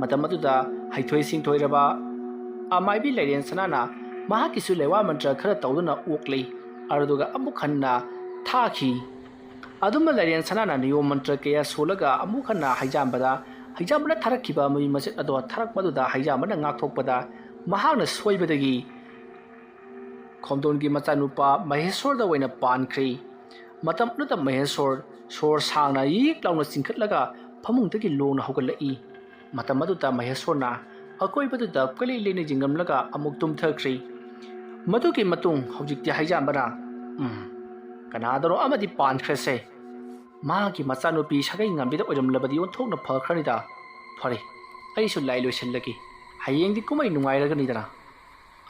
ꯃꯇꯝ ꯑꯗꯨꯗ ꯍꯩꯊꯣꯏ ꯁꯤꯡꯊꯣꯏꯔꯕ ꯑꯃꯥꯏꯕꯤ ꯂꯥꯏꯔꯦꯟ ꯁꯅꯥꯅ ꯃꯍꯥꯛꯀꯤꯁꯨ ꯂꯩꯋꯥ ꯃꯟꯇ꯭ꯔ ꯈꯔ ꯇꯧꯗꯨꯅ ꯑꯣꯛꯂꯤ꯫ ꯑꯗꯨꯒ ꯑꯃꯨꯛ ꯍꯟꯅ ꯊꯥꯈꯤ꯫ ꯑꯗꯨꯝꯅ ꯂꯥꯏꯔꯦꯟ ꯁꯅꯥꯅ ꯅꯤꯌꯣꯝ ꯃꯟꯇ꯭ꯔ ꯀꯌꯥ ꯁꯣꯜꯂꯒ ꯑꯃꯨꯛ ꯍꯟꯅ ꯍꯩꯖꯥꯝꯕꯗ, ꯍꯩꯖꯥꯝꯕꯅ ꯊꯥꯔꯛꯈꯤꯕ ꯃꯃꯤ ꯃꯆꯦꯠ ꯑꯗꯣ ꯊꯥꯔꯛꯄꯗꯨꯗ ꯍꯩꯖꯥꯝꯕꯅ ꯉꯥꯛꯊꯣꯛꯄꯗ ꯃꯍꯥꯛꯅ ꯁꯣꯏꯕꯗꯒꯤ ꯈꯣꯝꯗꯣꯟꯒꯤ ꯃꯆꯥꯅꯨꯄꯥ ꯃꯍꯦꯁꯣꯔꯗ ꯑꯣꯏꯅ ꯄꯥꯟꯈ꯭ꯔꯦ꯫ ꯃꯇꯝ ꯑꯗꯨꯗ ꯃꯍꯦꯁꯣꯔ ꯁꯣꯔ ꯁꯥꯡꯅ ꯌꯤꯛ ꯂꯥꯎꯅ ꯆꯤꯡꯈꯠꯂꯒ ꯐꯃꯨꯡꯗꯒꯤ ꯂꯣꯡꯅ ꯍꯧꯒꯠꯂꯛꯏ꯫ ꯃꯇꯝ ꯑꯗꯨꯗ ꯃꯍꯦꯁꯣꯔꯅ ꯑꯀꯣꯏꯕꯗꯨꯗ ꯀꯣꯏꯂꯩ ꯂꯩꯅ ꯌꯦꯡꯂꯝꯂꯒ ꯑꯃꯨꯛ ꯇꯨꯝꯊꯈ꯭ꯔꯦ꯫ ꯃꯗꯨꯒꯤ ꯃꯇꯨꯡ ꯍꯧꯖꯤꯛꯇꯤ ꯍꯩꯖꯥꯝꯕꯅ, "ꯎꯝ, ꯀꯅꯥꯗꯅꯣ ꯑꯃꯗꯤ ꯄꯥꯟꯈ꯭ꯔꯦꯁꯦ꯫ ꯃꯥꯒꯤ ꯃꯆꯥꯅꯨꯄꯤ ꯁꯥꯒꯩ ꯉꯝꯕꯤꯗ ꯑꯣꯏꯔꯝꯂꯕꯗꯤ ꯑꯣꯟꯊꯣꯛꯅ ꯐꯈ꯭ꯔꯅꯤꯗ꯫ ꯐꯔꯦ, ꯑꯩꯁꯨ ꯂꯥꯏ ꯂꯣꯏꯁꯤꯜꯂꯒꯦ꯫ ꯍꯌꯦꯡꯗꯤ ꯀꯨꯝꯍꯩ ꯅꯨꯡꯉꯥꯏꯔꯒꯅꯤꯗꯅ꯫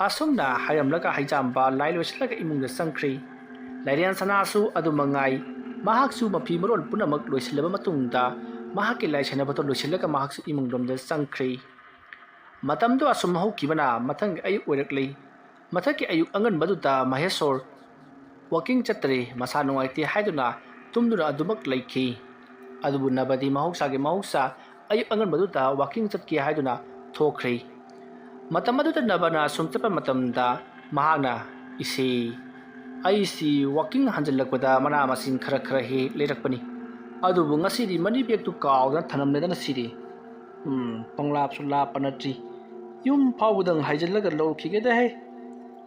ꯑꯁꯨꯝꯅ ꯍꯥꯏꯔꯝꯂꯒ ꯍꯩꯖꯥꯝꯕ ꯂꯥꯏ ꯂꯣꯏꯁꯤꯜꯂꯒ ꯏꯃꯨꯡꯗ ꯆꯪꯈ꯭ꯔꯦ꯫ ꯂꯥꯏꯔꯦꯟ ꯁꯅꯥꯁꯨ ꯑꯗꯨ ꯃꯉꯥꯏ꯫ ꯃꯍꯥꯛꯁꯨ ꯃꯐꯤ ꯃꯔꯣꯜ ꯄꯨꯝꯅꯃꯛ ꯂꯣꯏꯁꯤꯜꯂꯕ ꯃꯇꯨꯡꯗ ꯃꯍꯥꯛꯀꯤ ꯂꯥꯏ ꯁꯥꯟꯅꯕꯗꯣ ꯂꯣꯏꯁꯤꯜꯂꯒ ꯃꯍꯥꯛꯁꯨ ꯏꯃꯨꯡꯂꯣꯝꯗ ꯆꯪꯈ꯭ꯔꯦ꯫ ꯃꯇꯝꯗꯨ ꯑꯁꯨꯝ ꯍꯧꯈꯤꯕꯅ ꯃꯊꯪꯒꯤ ꯑꯌꯨꯛ ꯑꯣꯏꯔꯛꯂꯤ꯫ ꯃꯊꯛꯀꯤ ꯑꯌꯨꯛ ꯑꯉꯟꯕꯗꯨꯗ ꯃꯍꯦꯁꯣꯔ ꯋꯥꯀꯤꯡ ꯆꯠꯇ꯭ꯔꯦ, ꯃꯁꯥ ꯅꯨꯡꯉꯥꯏꯇꯦ ꯍꯥꯏꯗꯨꯅ ꯇꯨꯝꯗꯨꯅ ꯑꯗꯨꯃꯛ ꯂꯩꯈꯤ꯫ ꯑꯗꯨꯕꯨ ꯅꯕꯗꯤ ꯃꯍꯧꯁꯥꯒꯤ ꯃꯍꯧꯁꯥ ꯑꯌꯨꯛ ꯑꯉꯟꯕꯗꯨꯗ ꯋꯥꯀꯤꯡ ꯆꯠꯀꯦ ꯍꯥꯏꯗꯨꯅ ꯊꯣꯛꯈ꯭ꯔꯦ꯫ ꯃꯇꯝ ꯑꯗꯨꯗ ꯅꯕꯅ ꯁꯨꯝ ꯆꯠꯄ ꯃꯇꯝꯗ ꯃꯍꯥꯛꯅ, "ꯏꯆꯦ, ꯑꯩꯁꯤ ꯋꯥꯀꯤꯡ ꯍꯟꯖꯤꯜꯂꯛꯄꯗ ꯃꯅꯥ ꯃꯁꯤꯡ ꯈꯔ ꯈꯔ ꯍꯦꯛ ꯂꯩꯔꯛꯄꯅꯤ꯫ ꯑꯗꯨꯕꯨ ꯉꯁꯤꯗꯤ ꯃꯅꯤ ꯕꯦꯒꯇꯨ ꯀꯥꯎꯗꯅ ꯊꯅꯝꯂꯦꯗꯅ ꯁꯤꯗꯤ꯫ ꯎꯝ, ꯄꯪꯂꯥꯞꯁꯨ ꯂꯥꯞꯄ ꯅꯠꯇ꯭ꯔꯤ꯫ ꯌꯨꯝ ꯐꯥꯎꯕꯗꯪ ꯍꯥꯏꯖꯤꯜꯂꯒ ꯂꯧꯔꯛꯈꯤꯒꯦꯗ ꯍꯦ꯫"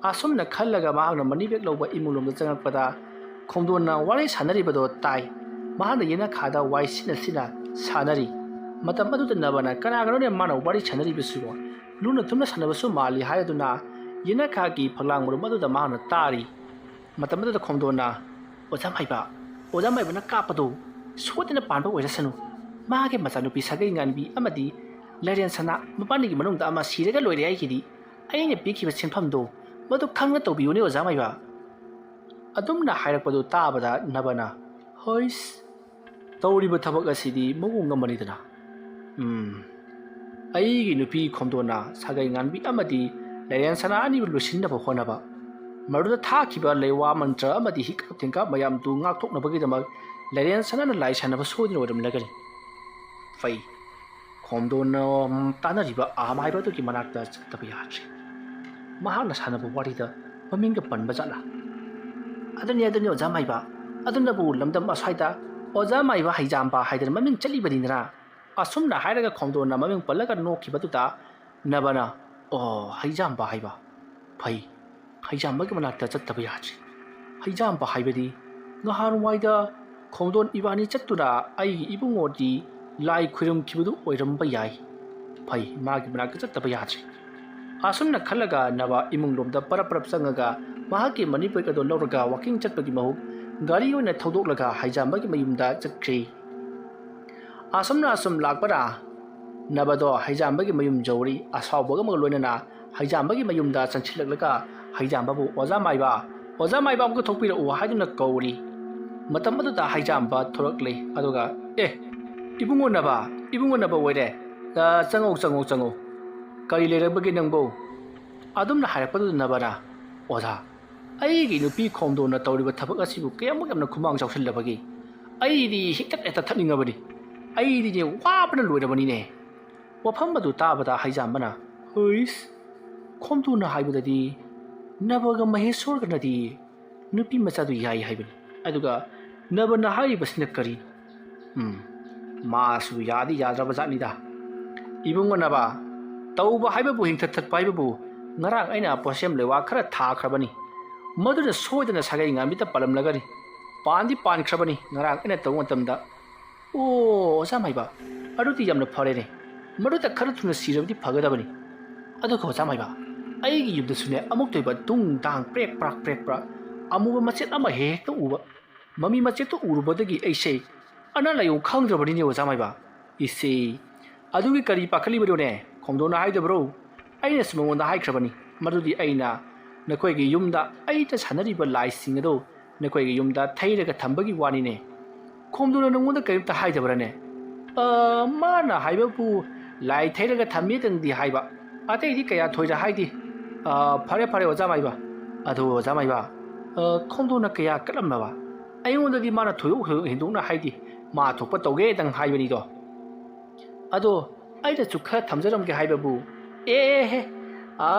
ꯑꯁꯨꯝꯅ ꯈꯜꯂꯒ ꯃꯍꯥꯛꯅ ꯃꯅꯤ ꯕꯦꯒ ꯂꯧꯕ ꯏꯃꯨꯡꯂꯣꯝꯗ ꯆꯪꯉꯛꯄꯗ ꯈꯣꯝꯗꯣꯟꯅ ꯋꯥꯔꯤ ꯁꯥꯟꯅꯔꯤꯕꯗꯣ ꯇꯥꯏ꯫ ꯃꯍꯥꯛꯅ ꯌꯦꯅꯈꯥꯗ ꯋꯥꯏ ꯁꯤꯠꯅ ꯁꯤꯠꯅ ꯁꯥꯟꯅꯔꯤ꯫ ꯃꯇꯝ ꯑꯗꯨꯗ ꯅꯕꯅ, "ꯀꯅꯥꯒꯅꯣꯅꯦ ꯃꯥꯅ ꯋꯥꯔꯤ ꯁꯥꯟꯅꯔꯤꯕꯁꯤꯕꯣ? ꯂꯨꯅ ꯊꯨꯝꯅ ꯁꯥꯟꯅꯕꯁꯨ ꯃꯥꯜꯂꯤ" ꯍꯥꯏꯗꯨꯅ ꯌꯦꯅꯈꯥꯒꯤ ꯐꯛꯂꯥꯡ ꯃꯔꯨꯝ ꯑꯗꯨꯗ ꯃꯍꯥꯛꯅ ꯇꯥꯔꯤ꯫ ꯃꯇꯝ ꯑꯗꯨꯗ ꯈꯣꯝꯗꯣꯟꯅ, "ꯑꯣꯖꯥ ꯃꯥꯏꯕ, ꯑꯣꯖꯥ ꯃꯥꯏꯕꯅ ꯀꯥꯞꯄꯗꯣ ꯁꯣꯏꯗꯅ ꯄꯥꯟꯕ ꯑꯣꯏꯔꯁꯅꯨ꯫ ꯃꯥꯒꯤ ꯃꯆꯥꯅꯨꯄꯤ ꯁꯥꯒꯩ ꯉꯥꯟꯕꯤ ꯑꯃꯗꯤ ꯂꯥꯏꯔꯦꯟ ꯁꯅꯥ ꯃꯕꯥꯅꯤꯒꯤ ꯃꯅꯨꯡꯗ ꯑꯃ ꯁꯤꯔꯒ ꯂꯣꯏꯔꯦ ꯑꯩꯒꯤꯗꯤ꯫ ꯑꯩꯅ ꯄꯤꯈꯤꯕ ꯁꯦꯟꯐꯝꯗꯣ ꯃꯗꯨ ꯈꯪꯅ ꯇꯧꯕꯤꯌꯨꯅꯦ ꯑꯣꯖꯥ ꯃꯥꯏꯕ꯫" ꯑꯗꯨꯝꯅ ꯍꯥꯏꯔꯛꯄꯗꯨ ꯇꯥꯕꯗ ꯅꯕꯅ, "ꯍꯣꯏꯁ, ꯇꯧꯔꯤꯕ ꯊꯕꯛ ꯑꯁꯤꯗꯤ ꯃꯑꯣꯡ ꯑꯃꯅꯤꯗꯅ꯫ ꯎꯝ, ꯑꯩꯒꯤ ꯅꯨꯄꯤ ꯈꯣꯝꯗꯣꯟꯅ ꯁꯥꯒꯩ ꯉꯥꯟꯕꯤ ꯑꯃꯗꯤ ꯂꯥꯏꯔꯦꯟ ꯁꯅꯥ ꯑꯅꯤꯕꯨ ꯂꯣꯏꯁꯤꯟꯅꯕ ꯍꯣꯠꯅꯕ, ꯃꯗꯨꯗ ꯊꯥꯈꯤꯕ ꯂꯩꯋꯥ ꯃꯟꯇ꯭ꯔ ꯑꯃꯗꯤ ꯍꯤꯀꯥꯞ ꯊꯤꯡꯀꯥꯞ ꯃꯌꯥꯝꯗꯨ ꯉꯥꯛꯊꯣꯛꯅꯕꯒꯤꯗꯃꯛ ꯂꯥꯏꯔꯦꯟ ꯁꯅꯥꯅ ꯂꯥꯏ ꯁꯥꯟꯅꯕ ꯁꯣꯏꯗꯅ ꯑꯣꯏꯔꯝꯂꯒꯅꯤ꯫ ꯐꯩ, ꯈꯣꯝꯗꯣꯟꯅ ꯇꯥꯅꯔꯤꯕ ꯑꯥꯝ ꯍꯥꯏꯕ ꯑꯗꯨꯒꯤ ꯃꯅꯥꯛꯇ ꯆꯠꯇꯕ ꯌꯥꯗ꯭ꯔꯦ꯫ ꯃꯍꯥꯛꯅ ꯁꯥꯟꯅꯕ ꯋꯥꯔꯤꯗ ꯃꯃꯤꯡꯒ ꯄꯟꯕ ꯖꯥꯠꯂꯥ?" "ꯑꯗꯨꯅꯤ, ꯑꯗꯨꯅꯤ ꯑꯣꯖꯥ ꯃꯥꯏꯕ꯫ ꯑꯗꯨꯅꯕꯨ ꯂꯝꯗꯝ ꯑꯁ꯭ꯋꯥꯏꯗ ꯑꯣꯖꯥ ꯃꯥꯏꯕ ꯍꯩꯖꯥꯝꯕ ꯍꯥꯏꯗꯅ ꯃꯃꯤꯡ ꯆꯠꯂꯤꯕꯅꯤꯗꯅ꯫" ꯑꯁꯨꯝꯅ ꯍꯥꯏꯔꯒ ꯈꯣꯝꯗꯣꯟꯅ ꯃꯃꯤꯡ ꯄꯜꯂꯒ ꯅꯣꯛꯈꯤꯕꯗꯨꯗ ꯅꯕꯅ, "ꯑꯣ, ꯍꯩꯖꯥꯝꯕ ꯍꯥꯏꯕ꯫ ꯐꯩ, ꯍꯩꯖꯥꯝꯕꯒꯤ ꯃꯅꯥꯛꯇ ꯆꯠꯇꯕ ꯌꯥꯗ꯭ꯔꯤ꯫ ꯍꯩꯖꯥꯝꯕ ꯍꯥꯏꯕꯗꯤ ꯉꯍꯥꯟꯋꯥꯏꯗ ꯈꯣꯝꯗꯣꯟ ꯏꯕꯥꯅꯤ ꯆꯠꯇꯨꯅ ꯑꯩꯒꯤ ꯏꯕꯨꯡꯉꯣꯗꯤ ꯂꯥꯏ ꯈꯨꯔꯨꯝꯈꯤꯕꯗꯨ ꯑꯣꯏꯔꯝꯕ ꯌꯥꯏ꯫ ꯐꯩ, ꯃꯥꯒꯤ ꯃꯅꯥꯛꯇ ꯆꯠꯇꯕ ꯌꯥꯗ꯭ꯔꯤ꯫" ꯑꯁꯨꯝꯅ ꯈꯜꯂꯒ ꯅꯕ ꯏꯃꯨꯡꯂꯣꯝꯗ ꯄꯔꯞ ꯄꯔꯞ ꯆꯪꯉꯒ ꯃꯍꯥꯛꯀꯤ ꯃꯅꯤ ꯕꯦꯒ ꯑꯗꯨ ꯂꯧꯔꯒ ꯋꯥꯀꯤꯡ ꯆꯠꯄꯒꯤ ꯃꯍꯨꯠ ꯒꯥꯔꯤ ꯑꯣꯏꯅ ꯊꯧꯗꯣꯛꯂꯒ ꯍꯩꯖꯥꯝꯕꯒꯤ ꯃꯌꯨꯝꯗ ꯆꯠꯈ꯭ꯔꯦ꯫ ꯑꯁꯨꯝꯅ ꯑꯁꯨꯝ ꯂꯥꯛꯄꯅ ꯅꯕꯗꯣ ꯍꯩꯖꯥꯝꯕꯒꯤ ꯃꯌꯨꯝ ꯌꯧꯔꯤ꯫ ꯑꯁꯥꯎꯕꯒ ꯑꯃꯒ ꯂꯣꯏꯅꯅ ꯍꯩꯖꯥꯝꯕꯒꯤ ꯃꯌꯨꯝꯗ ꯆꯪꯁꯤꯜꯂꯛꯂꯒ ꯍꯩꯖꯥꯝꯕꯕꯨ "ꯑꯣꯖꯥ ꯃꯥꯏꯕ, ꯑꯣꯖꯥ ꯃꯥꯏꯕ ꯑꯃꯨꯛꯇ ꯊꯣꯛꯄꯤꯔꯛꯎ" ꯍꯥꯏꯗꯨꯅ ꯀꯧꯔꯤ꯫ ꯃꯇꯝ ꯑꯗꯨꯗ ꯍꯩꯖꯥꯝꯕ ꯊꯣꯔꯛꯂꯤ꯫ ꯑꯗꯨꯒ "ꯑꯦ, ꯏꯕꯨꯡꯉꯣ ꯅꯕ, ꯏꯕꯨꯡꯉꯣ ꯅꯕ ꯑꯣꯏꯔꯦ꯫ ꯑ, ꯆꯪꯉꯧ, ꯆꯪꯉꯧ, ꯆꯪꯉꯧ꯫ ꯀꯔꯤ ꯂꯩꯔꯕꯒꯦ ꯅꯪꯕꯨ?" ꯑꯗꯨꯝꯅ ꯍꯥꯏꯔꯛꯄꯗꯨꯗ ꯅꯕꯅ, "ꯑꯣꯖꯥ, ꯑꯩꯒꯤ ꯅꯨꯄꯤ ꯈꯣꯝꯗꯣꯅ ꯇꯧꯔꯤꯕ ꯊꯕꯛ ꯑꯁꯤꯕꯨ ꯀꯌꯥꯃꯨꯛ ꯌꯥꯝꯅ ꯈꯨꯃꯥꯡ ꯆꯥꯎꯁꯤꯜꯂꯕꯒꯦ? ꯑꯩꯗꯤ ꯍꯦꯛꯇ ꯍꯦꯛꯇ ꯊꯛꯅꯤꯡꯉꯕꯅꯤ꯫ ꯑꯩꯗꯤꯅꯦ ꯋꯥꯕꯅ ꯂꯣꯏꯔꯕꯅꯤꯅꯦ"꯫ ꯋꯥꯐꯝ ꯑꯗꯨ ꯇꯥꯕꯗ ꯍꯩꯖꯥꯝꯕꯅ, "ꯍꯨꯏꯁ, ꯈꯣꯝꯗꯣꯅ ꯍꯥꯏꯕꯗꯗꯤ ꯅꯕꯒ ꯃꯍꯦꯁꯣꯔꯒꯅꯗꯤ ꯅꯨꯄꯤ ꯃꯆꯥꯗꯨ ꯌꯥꯏ ꯍꯥꯏꯕꯅꯤ꯫ ꯑꯗꯨꯒ ꯅꯕꯅ ꯍꯥꯏꯔꯤꯕꯁꯤꯅ ꯀꯔꯤ? ꯎꯝ, ꯃꯥꯁꯨ ꯌꯥꯗꯤ ꯌꯥꯗ꯭ꯔꯕ ꯖꯥꯠꯅꯤꯗ꯫ ꯏꯕꯨꯡꯉꯣ ꯅꯕ, ꯇꯧꯕ ꯍꯥꯏꯕꯕꯨ, ꯍꯤꯡꯊ ꯊꯠꯄ ꯍꯥꯏꯕꯕꯨ, ꯉꯔꯥꯡ ꯑꯩꯅ ꯄꯣꯠꯁꯦꯝ ꯂꯩꯋꯥ ꯈꯔ ꯊꯥꯈ꯭ꯔꯕꯅꯤ꯫ ꯃꯗꯨꯅ ꯁꯣꯏꯗꯅ ꯁꯥꯒꯩ ꯉꯥꯃꯤꯗ ꯄꯥꯜꯂꯝꯂꯒꯅꯤ꯫ ꯄꯥꯟꯗꯤ ꯄꯥꯟꯈ꯭ꯔꯕꯅꯤ ꯉꯔꯥꯡ ꯑꯩꯅ ꯇꯧꯕ ꯃꯇꯝꯗ"꯫ "ꯑꯣ, ꯑꯣꯖꯥ ꯃꯥꯏꯕ, ꯑꯗꯨꯗꯤ ꯌꯥꯝꯅ ꯐꯔꯦꯅꯦ꯫ ꯃꯗꯨꯗ ꯈꯔ ꯊꯨꯅ ꯁꯤꯔꯕꯗꯤ ꯐꯒꯗꯕꯅꯤ꯫ ꯑꯗꯨꯒ ꯑꯣꯖꯥ ꯃꯥꯏꯕ, ꯑꯩꯒꯤ ꯌꯨꯝꯗꯁꯨꯅꯦ ꯑꯃꯨꯛꯇ ꯑꯣꯏꯕ ꯗꯨꯡ ꯗꯥꯡ ꯄ꯭ꯔꯦꯛ ꯄ꯭ꯔꯥꯛ ꯄ꯭ꯔꯦꯛ ꯄ꯭ꯔꯥꯛ ꯑꯃꯨꯕ ꯃꯆꯦꯠ ꯑꯃ ꯍꯦꯛ ꯍꯦꯛꯇ ꯎꯕ꯫ ꯃꯃꯤ ꯃꯆꯦꯠꯇꯨ ꯎꯔꯨꯕꯗꯒꯤ ꯑꯩꯁꯦ ꯑꯅꯥ ꯂꯥꯏꯌꯣꯡ ꯈꯪꯗ꯭ꯔꯕꯅꯤꯅꯦ ꯑꯣꯖꯥ ꯃꯥꯏꯕ"꯫ "ꯏꯁꯦ, ꯑꯗꯨꯒꯤ ꯀꯔꯤ ꯄꯥꯈꯠꯂꯤꯕꯅꯣꯅꯦ? ꯈꯣꯝꯗꯣꯅ ꯍꯥꯏꯗꯕ꯭ꯔꯣ?" "ꯑꯩꯅꯁꯨ ꯃꯉꯣꯟꯗ ꯍꯥꯏꯈ꯭ꯔꯕꯅꯤ꯫ ꯃꯗꯨꯗꯤ ꯑꯩꯅ ꯅꯈꯣꯏꯒꯤ ꯌꯨꯝꯗ ꯑꯩꯅ ꯁꯥꯟꯅꯔꯤꯕ ꯂꯥꯏꯁꯤꯡ ꯑꯗꯨ ꯅꯈꯣꯏꯒꯤ ꯌꯨꯝꯗ ꯊꯩꯔꯒ ꯊꯝꯕꯒꯤ ꯋꯥꯅꯤꯅꯦ꯫ ꯈꯣꯝꯗꯣꯅ ꯅꯉꯣꯟꯗ ꯀꯔꯤꯝꯇ ꯍꯥꯏꯗꯕ꯭ꯔꯥꯅꯦ?" "ꯑ, ꯃꯥꯅ ꯍꯥꯏꯕꯕꯨ ꯂꯥꯏ ꯊꯩꯔꯒ ꯊꯝꯃꯦꯗꯪꯗꯤ ꯍꯥꯏꯕ, ꯑꯇꯩꯗꯤ ꯀꯌꯥ ꯊꯣꯏꯅ ꯍꯥꯏꯗꯦ"꯫ "ꯑ, ꯐꯔꯦ, ꯐꯔꯦ, ꯑꯣꯖꯥ ꯃꯥꯏꯕ꯫ ꯑꯗꯣ ꯑꯣꯖꯥ ꯃꯥꯏꯕ, ꯑ, ꯈꯣꯝꯗꯣꯅ ꯀꯌꯥ ꯀꯠꯂꯝꯂꯕ? ꯑꯩꯉꯣꯟꯗꯗꯤ ꯃꯥꯅ ꯊꯣꯏꯗꯣꯛ ꯍꯦꯟꯗꯣꯛꯅ ꯍꯥꯏꯗꯦ꯫ ꯃꯥ ꯊꯣꯛꯄ ꯇꯧꯒꯦꯗꯪ ꯍꯥꯏꯕꯅꯤꯗꯣ꯫ ꯑꯗꯣ ꯑꯩꯅꯁꯨ ꯈꯔ ꯊꯝꯖꯔꯝꯒꯦ ꯍꯥꯏꯕꯕꯨ"꯫ "ꯑꯦ, ꯑꯦ, ꯑꯦ, ꯑ,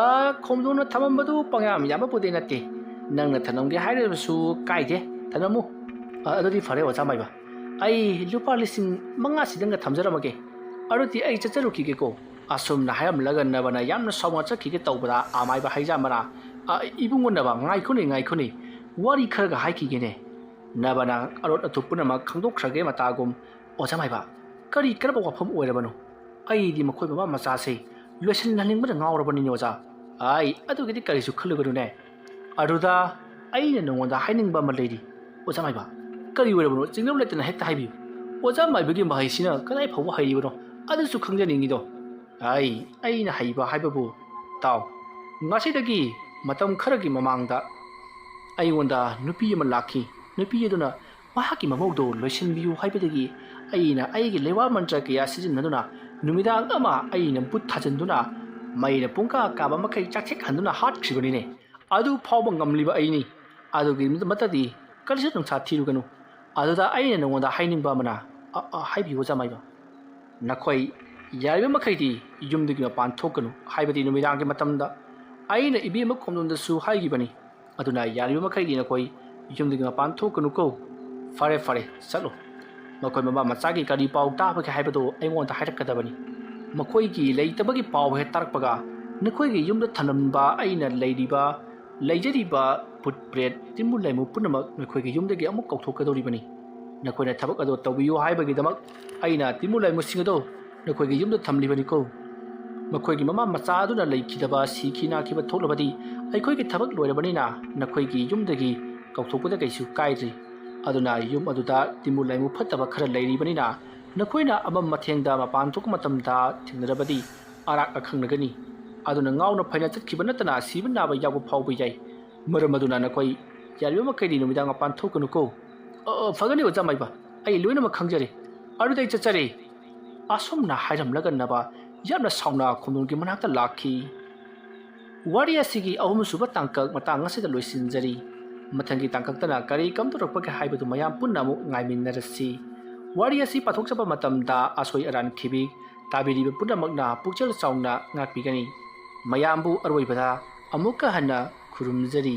ꯈꯣꯝꯗꯣꯅ ꯊꯝꯃꯝꯕꯗꯨ ꯄꯪꯌꯥꯝ ꯌꯥꯝꯕꯕꯨꯗꯤ ꯅꯠꯇꯦ꯫ ꯅꯪꯅ ꯊꯝꯂꯝꯒꯦ ꯍꯥꯏꯔꯕꯁꯨ ꯀꯥꯏꯗꯦ, ꯊꯝꯂꯝꯃꯨ꯫ ꯑ, ꯑꯗꯨꯗꯤ ꯐꯔꯦ ꯑꯣꯖꯥ ꯃꯥꯏꯕ, ꯑꯩ ꯂꯨꯄꯥ ꯂꯤꯁꯤꯡ ꯃꯉꯥꯁꯤꯗꯪꯒ ꯊꯝꯖꯔꯝꯃꯒꯦ꯫ ꯑꯗꯨꯗꯤ ꯑꯩ ꯆꯠꯆꯔꯨꯈꯤꯒꯦꯀꯣ"꯫ ꯑꯁꯨꯝꯅ ꯍꯥꯏꯔꯝꯂꯒ ꯅꯕꯅ ꯌꯥꯝꯅ ꯁꯥꯎꯅ ꯆꯠꯈꯤꯒꯦ ꯇꯧꯕꯗ ꯑꯃꯥꯏꯕ ꯍꯩꯖꯥꯝꯕꯅ, "ꯑ, ꯏꯕꯨꯡꯉꯣ ꯅꯕ, ꯉꯥꯏꯈꯣꯅꯦ, ꯉꯥꯏꯈꯣꯅꯦ, ꯋꯥꯔꯤ ꯈꯔꯒ ꯍꯥꯏꯈꯤꯒꯦꯅꯦ"꯫ ꯅꯕꯅ ꯑꯔꯣꯠ ꯑꯊꯨꯞ ꯄꯨꯝꯅꯃꯛ ꯈꯪꯗꯣꯛꯈ꯭ꯔꯒꯦ ꯃꯇꯥꯒꯨꯝ, "ꯑꯣꯖꯥ ꯃꯥꯏꯕ, ꯀꯔꯤ ꯀꯔꯝꯕ ꯋꯥꯐꯝ ꯑꯣꯏꯔꯕꯅꯣ? ꯑꯩꯗꯤ ꯃꯈꯣꯏ ꯃꯃꯥ ꯃꯆꯥꯁꯦ ꯂꯣꯏꯁꯤꯟꯍꯟꯅꯤꯡꯕꯅ ꯉꯥꯎꯔꯕꯅꯤꯅꯦ ꯑꯣꯖꯥ"꯫ "ꯑꯥꯏ, ꯑꯗꯨꯒꯤꯗꯤ ꯀꯔꯤꯁꯨ ꯈꯜꯂꯨꯒꯅꯨꯅꯦ꯫ ꯑꯗꯨꯗ ꯑꯩꯅ ꯅꯉꯣꯟꯗ ꯍꯥꯏꯅꯤꯡꯕ ꯑꯃ ꯂꯩꯔꯤ꯫ ꯑꯣꯖꯥ ꯃꯥꯏꯕ, ꯀꯔꯤ ꯑꯣꯏꯔꯕꯅꯣ? ꯆꯤꯡꯅꯕ ꯂꯩꯇꯅ ꯍꯦꯛꯇ ꯍꯥꯏꯕꯤꯌꯨ꯫ ꯑꯣꯖꯥ ꯃꯥꯏꯕꯒꯤ ꯃꯍꯩꯁꯤꯅ ꯀꯗꯥꯏ ꯐꯥꯎꯕ ꯍꯩꯔꯤꯕꯅꯣ? ꯑꯗꯨꯁꯨ ꯈꯪꯖꯅꯤꯡꯉꯤꯗꯣ꯫ ꯑꯩ ꯑꯩꯅ ꯍꯩꯕ ꯍꯥꯏꯕꯕꯨ, ꯇꯥꯎ, ꯉꯁꯤꯗꯒꯤ ꯃꯇꯝ ꯈꯔꯒꯤ ꯃꯃꯥꯡꯗ ꯑꯩꯉꯣꯟꯗ ꯅꯨꯄꯤ ꯑꯃ ꯂꯥꯛꯈꯤ꯫ ꯅꯨꯄꯤ ꯑꯗꯨꯅ ꯃꯍꯥꯛꯀꯤ ꯃꯃꯧꯗꯣ ꯂꯣꯏꯁꯤꯟꯕꯤꯌꯨ ꯍꯥꯏꯕꯗꯒꯤ ꯑꯩꯅ ꯑꯩꯒꯤ ꯂꯩꯋꯥ ꯃꯟꯇ꯭ꯔ ꯀꯌꯥ ꯁꯤꯖꯤꯟꯅꯗꯨꯅ ꯅꯨꯃꯤꯗꯥꯡ ꯑꯃ ꯑꯩꯅ ꯕꯨꯠ ꯊꯥꯖꯤꯟꯗꯨꯅ ꯃꯩꯅ ꯄꯨꯡꯀꯥ ꯀꯥꯕ ꯃꯈꯩ ꯆꯥꯛꯊꯦꯛꯍꯟꯗꯨꯅ ꯍꯥꯠꯈ꯭ꯔꯤꯕꯅꯤꯅꯦ꯫ ꯑꯗꯨ ꯐꯥꯎꯕ ꯉꯝꯂꯤꯕ ꯑꯩꯅꯤ꯫ ꯑꯗꯨꯒꯤ ꯃꯇꯗꯤ ꯀꯔꯤꯁꯨ ꯅꯨꯡꯁꯥ ꯊꯤꯔꯨꯒꯅꯨ꯫ ꯑꯗꯨꯗ ꯑꯩꯅ ꯅꯉꯣꯟꯗ ꯍꯥꯏꯅꯤꯡꯕ ꯑꯃꯅ, ꯑ, ꯑ, ꯍꯥꯏꯕꯤꯌꯨ, ꯑꯣꯖꯥ ꯃꯥꯏꯕ꯫ ꯅꯈꯣꯏ ꯌꯥꯔꯤꯕ ꯃꯈꯩꯗꯤ ꯌꯨꯝꯗꯒꯤ ꯃꯄꯥꯟ ꯊꯣꯛꯀꯅꯨ, ꯍꯥꯏꯕꯗꯤ ꯅꯨꯃꯤꯗꯥꯡꯒꯤ ꯃꯇꯝꯗ꯫ ꯑꯩꯅ ꯏꯕꯦꯝꯃ ꯈꯣꯝꯗꯣꯟꯗꯁꯨ ꯍꯥꯏꯈꯤꯕꯅꯤ꯫ ꯑꯗꯨꯅ ꯌꯥꯔꯤꯕ ꯃꯈꯩꯗꯤ ꯅꯈꯣꯏ ꯌꯨꯝꯗꯒꯤ ꯃꯄꯥꯟ ꯊꯣꯛꯀꯅꯨꯀꯣ꯫ ꯐꯔꯦ, ꯐꯔꯦ, ꯆꯠꯂꯣ꯫ ꯃꯈꯣꯏ ꯃꯃꯥ ꯃꯆꯥꯒꯤ ꯀꯔꯤ ꯄꯥꯎ ꯇꯥꯕꯒꯦ ꯍꯥꯏꯕꯗꯨ ꯑꯩꯉꯣꯟꯗ ꯍꯥꯏꯔꯛꯀꯗꯕꯅꯤ꯫ ꯃꯈꯣꯏꯒꯤ ꯂꯩꯇꯕꯒꯤ ꯄꯥꯎ ꯍꯦꯛ ꯇꯥꯔꯛꯄꯒ ꯅꯈꯣꯏꯒꯤ ꯌꯨꯝꯗ ꯊꯝꯂꯝꯕ ꯑꯩꯅ ꯂꯩꯔꯤꯕ, ꯂꯩꯖꯔꯤꯕ ꯚꯨꯠ ꯄ꯭ꯔꯦꯠ ꯇꯤꯟꯃꯨ ꯂꯥꯏꯃꯨ ꯄꯨꯝꯅꯃꯛ ꯅꯈꯣꯏꯒꯤ ꯌꯨꯝꯗꯒꯤ ꯑꯃꯨꯛ ꯀꯧꯊꯣꯛꯀꯗꯧꯔꯤꯕꯅꯤ꯫ ꯅꯈꯣꯏꯅ ꯊꯕꯛ ꯑꯗꯨ ꯇꯧꯕꯤꯌꯨ ꯍꯥꯏꯕꯒꯤꯗꯃꯛ ꯑꯩꯅ ꯇꯤꯟꯃꯨ ꯂꯥꯏꯃꯨꯁꯤꯡ ꯑꯗꯨ ꯅꯈꯣꯏꯒꯤ ꯌꯨꯝꯗ ꯊꯝꯂꯤꯕꯅꯤꯀꯣ꯫ ꯃꯈꯣꯏꯒꯤ ꯃꯃꯥ ꯃꯆꯥ ꯑꯗꯨꯅ ꯂꯩꯈꯤꯗꯕ, ꯁꯤꯈꯤ ꯅꯥꯈꯤꯕ ꯊꯣꯛꯂꯕꯗꯤ ꯑꯩꯈꯣꯏꯒꯤ ꯊꯕꯛ ꯂꯣꯏꯔꯕꯅꯤꯅ ꯅꯈꯣꯏꯒꯤ ꯌꯨꯝꯗꯒꯤ ꯀꯧꯊꯣꯛꯄꯗ ꯀꯩꯁꯨ ꯀꯥꯏꯗ꯭ꯔꯤ꯫ ꯑꯗꯨꯅ ꯌꯨꯝ ꯑꯗꯨꯗ ꯇꯤꯟꯃꯨ ꯂꯥꯏꯃꯨ ꯐꯠꯇꯕ ꯈꯔ ꯂꯩꯔꯤꯕꯅꯤꯅ ꯅꯈꯣꯏꯅ ꯑꯃꯝ ꯃꯊꯦꯡꯗ ꯃꯄꯥꯟ ꯊꯣꯛꯄ ꯃꯇꯝꯗ ꯊꯦꯡꯅꯔꯕꯗꯤ ꯑꯔꯥꯛ ꯑꯈꯪꯅꯒꯅꯤ꯫ ꯑꯗꯨꯅ ꯉꯥꯎꯅ ꯐꯩꯅ ꯆꯠꯈꯤꯕ ꯅꯠꯇꯅ ꯁꯤꯕ ꯅꯥꯕ ꯌꯥꯎꯕ ꯐꯥꯎꯕ ꯌꯥꯏ꯫ ꯃꯔꯝ ꯑꯗꯨꯅ ꯅꯈꯣꯏ ꯌꯥꯔꯤꯕ ꯃꯈꯩꯗꯤ ꯅꯨꯃꯤꯗꯥꯡ ꯃꯄꯥꯟ ꯊꯣꯛꯀꯅꯨꯀꯣ꯫ "ꯑ, ꯑ, ꯐꯒꯅꯤ ꯑꯣꯖꯥ ꯃꯥꯏꯕ, ꯑꯩ ꯂꯣꯏꯅꯃꯛ ꯈꯪꯖꯔꯦ꯫ ꯑꯗꯨꯗꯤ ꯑꯩ ꯆꯠꯆꯔꯦ꯫" ꯑꯁꯨꯝꯅ ꯍꯥꯏꯔꯝꯂꯒ ꯅꯕ ꯌꯥꯝꯅ ꯁꯥꯎꯅ ꯈꯣꯝꯗꯣꯟꯒꯤ ꯃꯅꯥꯛꯇ ꯂꯥꯛꯈꯤ꯫ ꯋꯥꯔꯤ ꯑꯁꯤꯒꯤ ꯑꯍꯨꯝꯁꯨꯕ ꯇꯥꯡꯀꯛ ꯃꯇꯥꯡ ꯑꯁꯤꯗ ꯂꯣꯏꯁꯤꯟꯖꯔꯤ꯫ ꯃꯊꯪꯒꯤ ꯇꯥꯡꯀꯛꯇꯅ ꯀꯔꯤ ꯀꯝꯗꯧꯔꯛꯄꯒꯦ ꯍꯥꯏꯕꯗꯨ ꯃꯌꯥꯝ ꯄꯨꯟꯅ ꯑꯃꯨꯛ ꯉꯥꯏꯃꯤꯟꯅꯔꯁꯤ꯫ ꯋꯥꯔꯤ ꯑꯁꯤ ꯄꯥꯊꯣꯛꯆꯕ ꯃꯇꯝꯗ ꯑꯁꯣꯏ ꯑꯔꯥꯟ ꯈꯤꯕꯤ ꯇꯥꯕꯤꯔꯤꯕ ꯄꯨꯝꯅꯃꯛꯅ ꯄꯨꯛꯆꯦꯜ ꯆꯥꯎꯅ ꯉꯥꯛꯄꯤꯒꯅꯤ꯫ ꯃꯌꯥꯝꯕꯨ ꯑꯔꯣꯏꯕꯗ ꯑꯃꯨꯛꯀ ꯍꯟꯅ ꯈꯨꯔꯨꯝꯖꯔꯤ꯫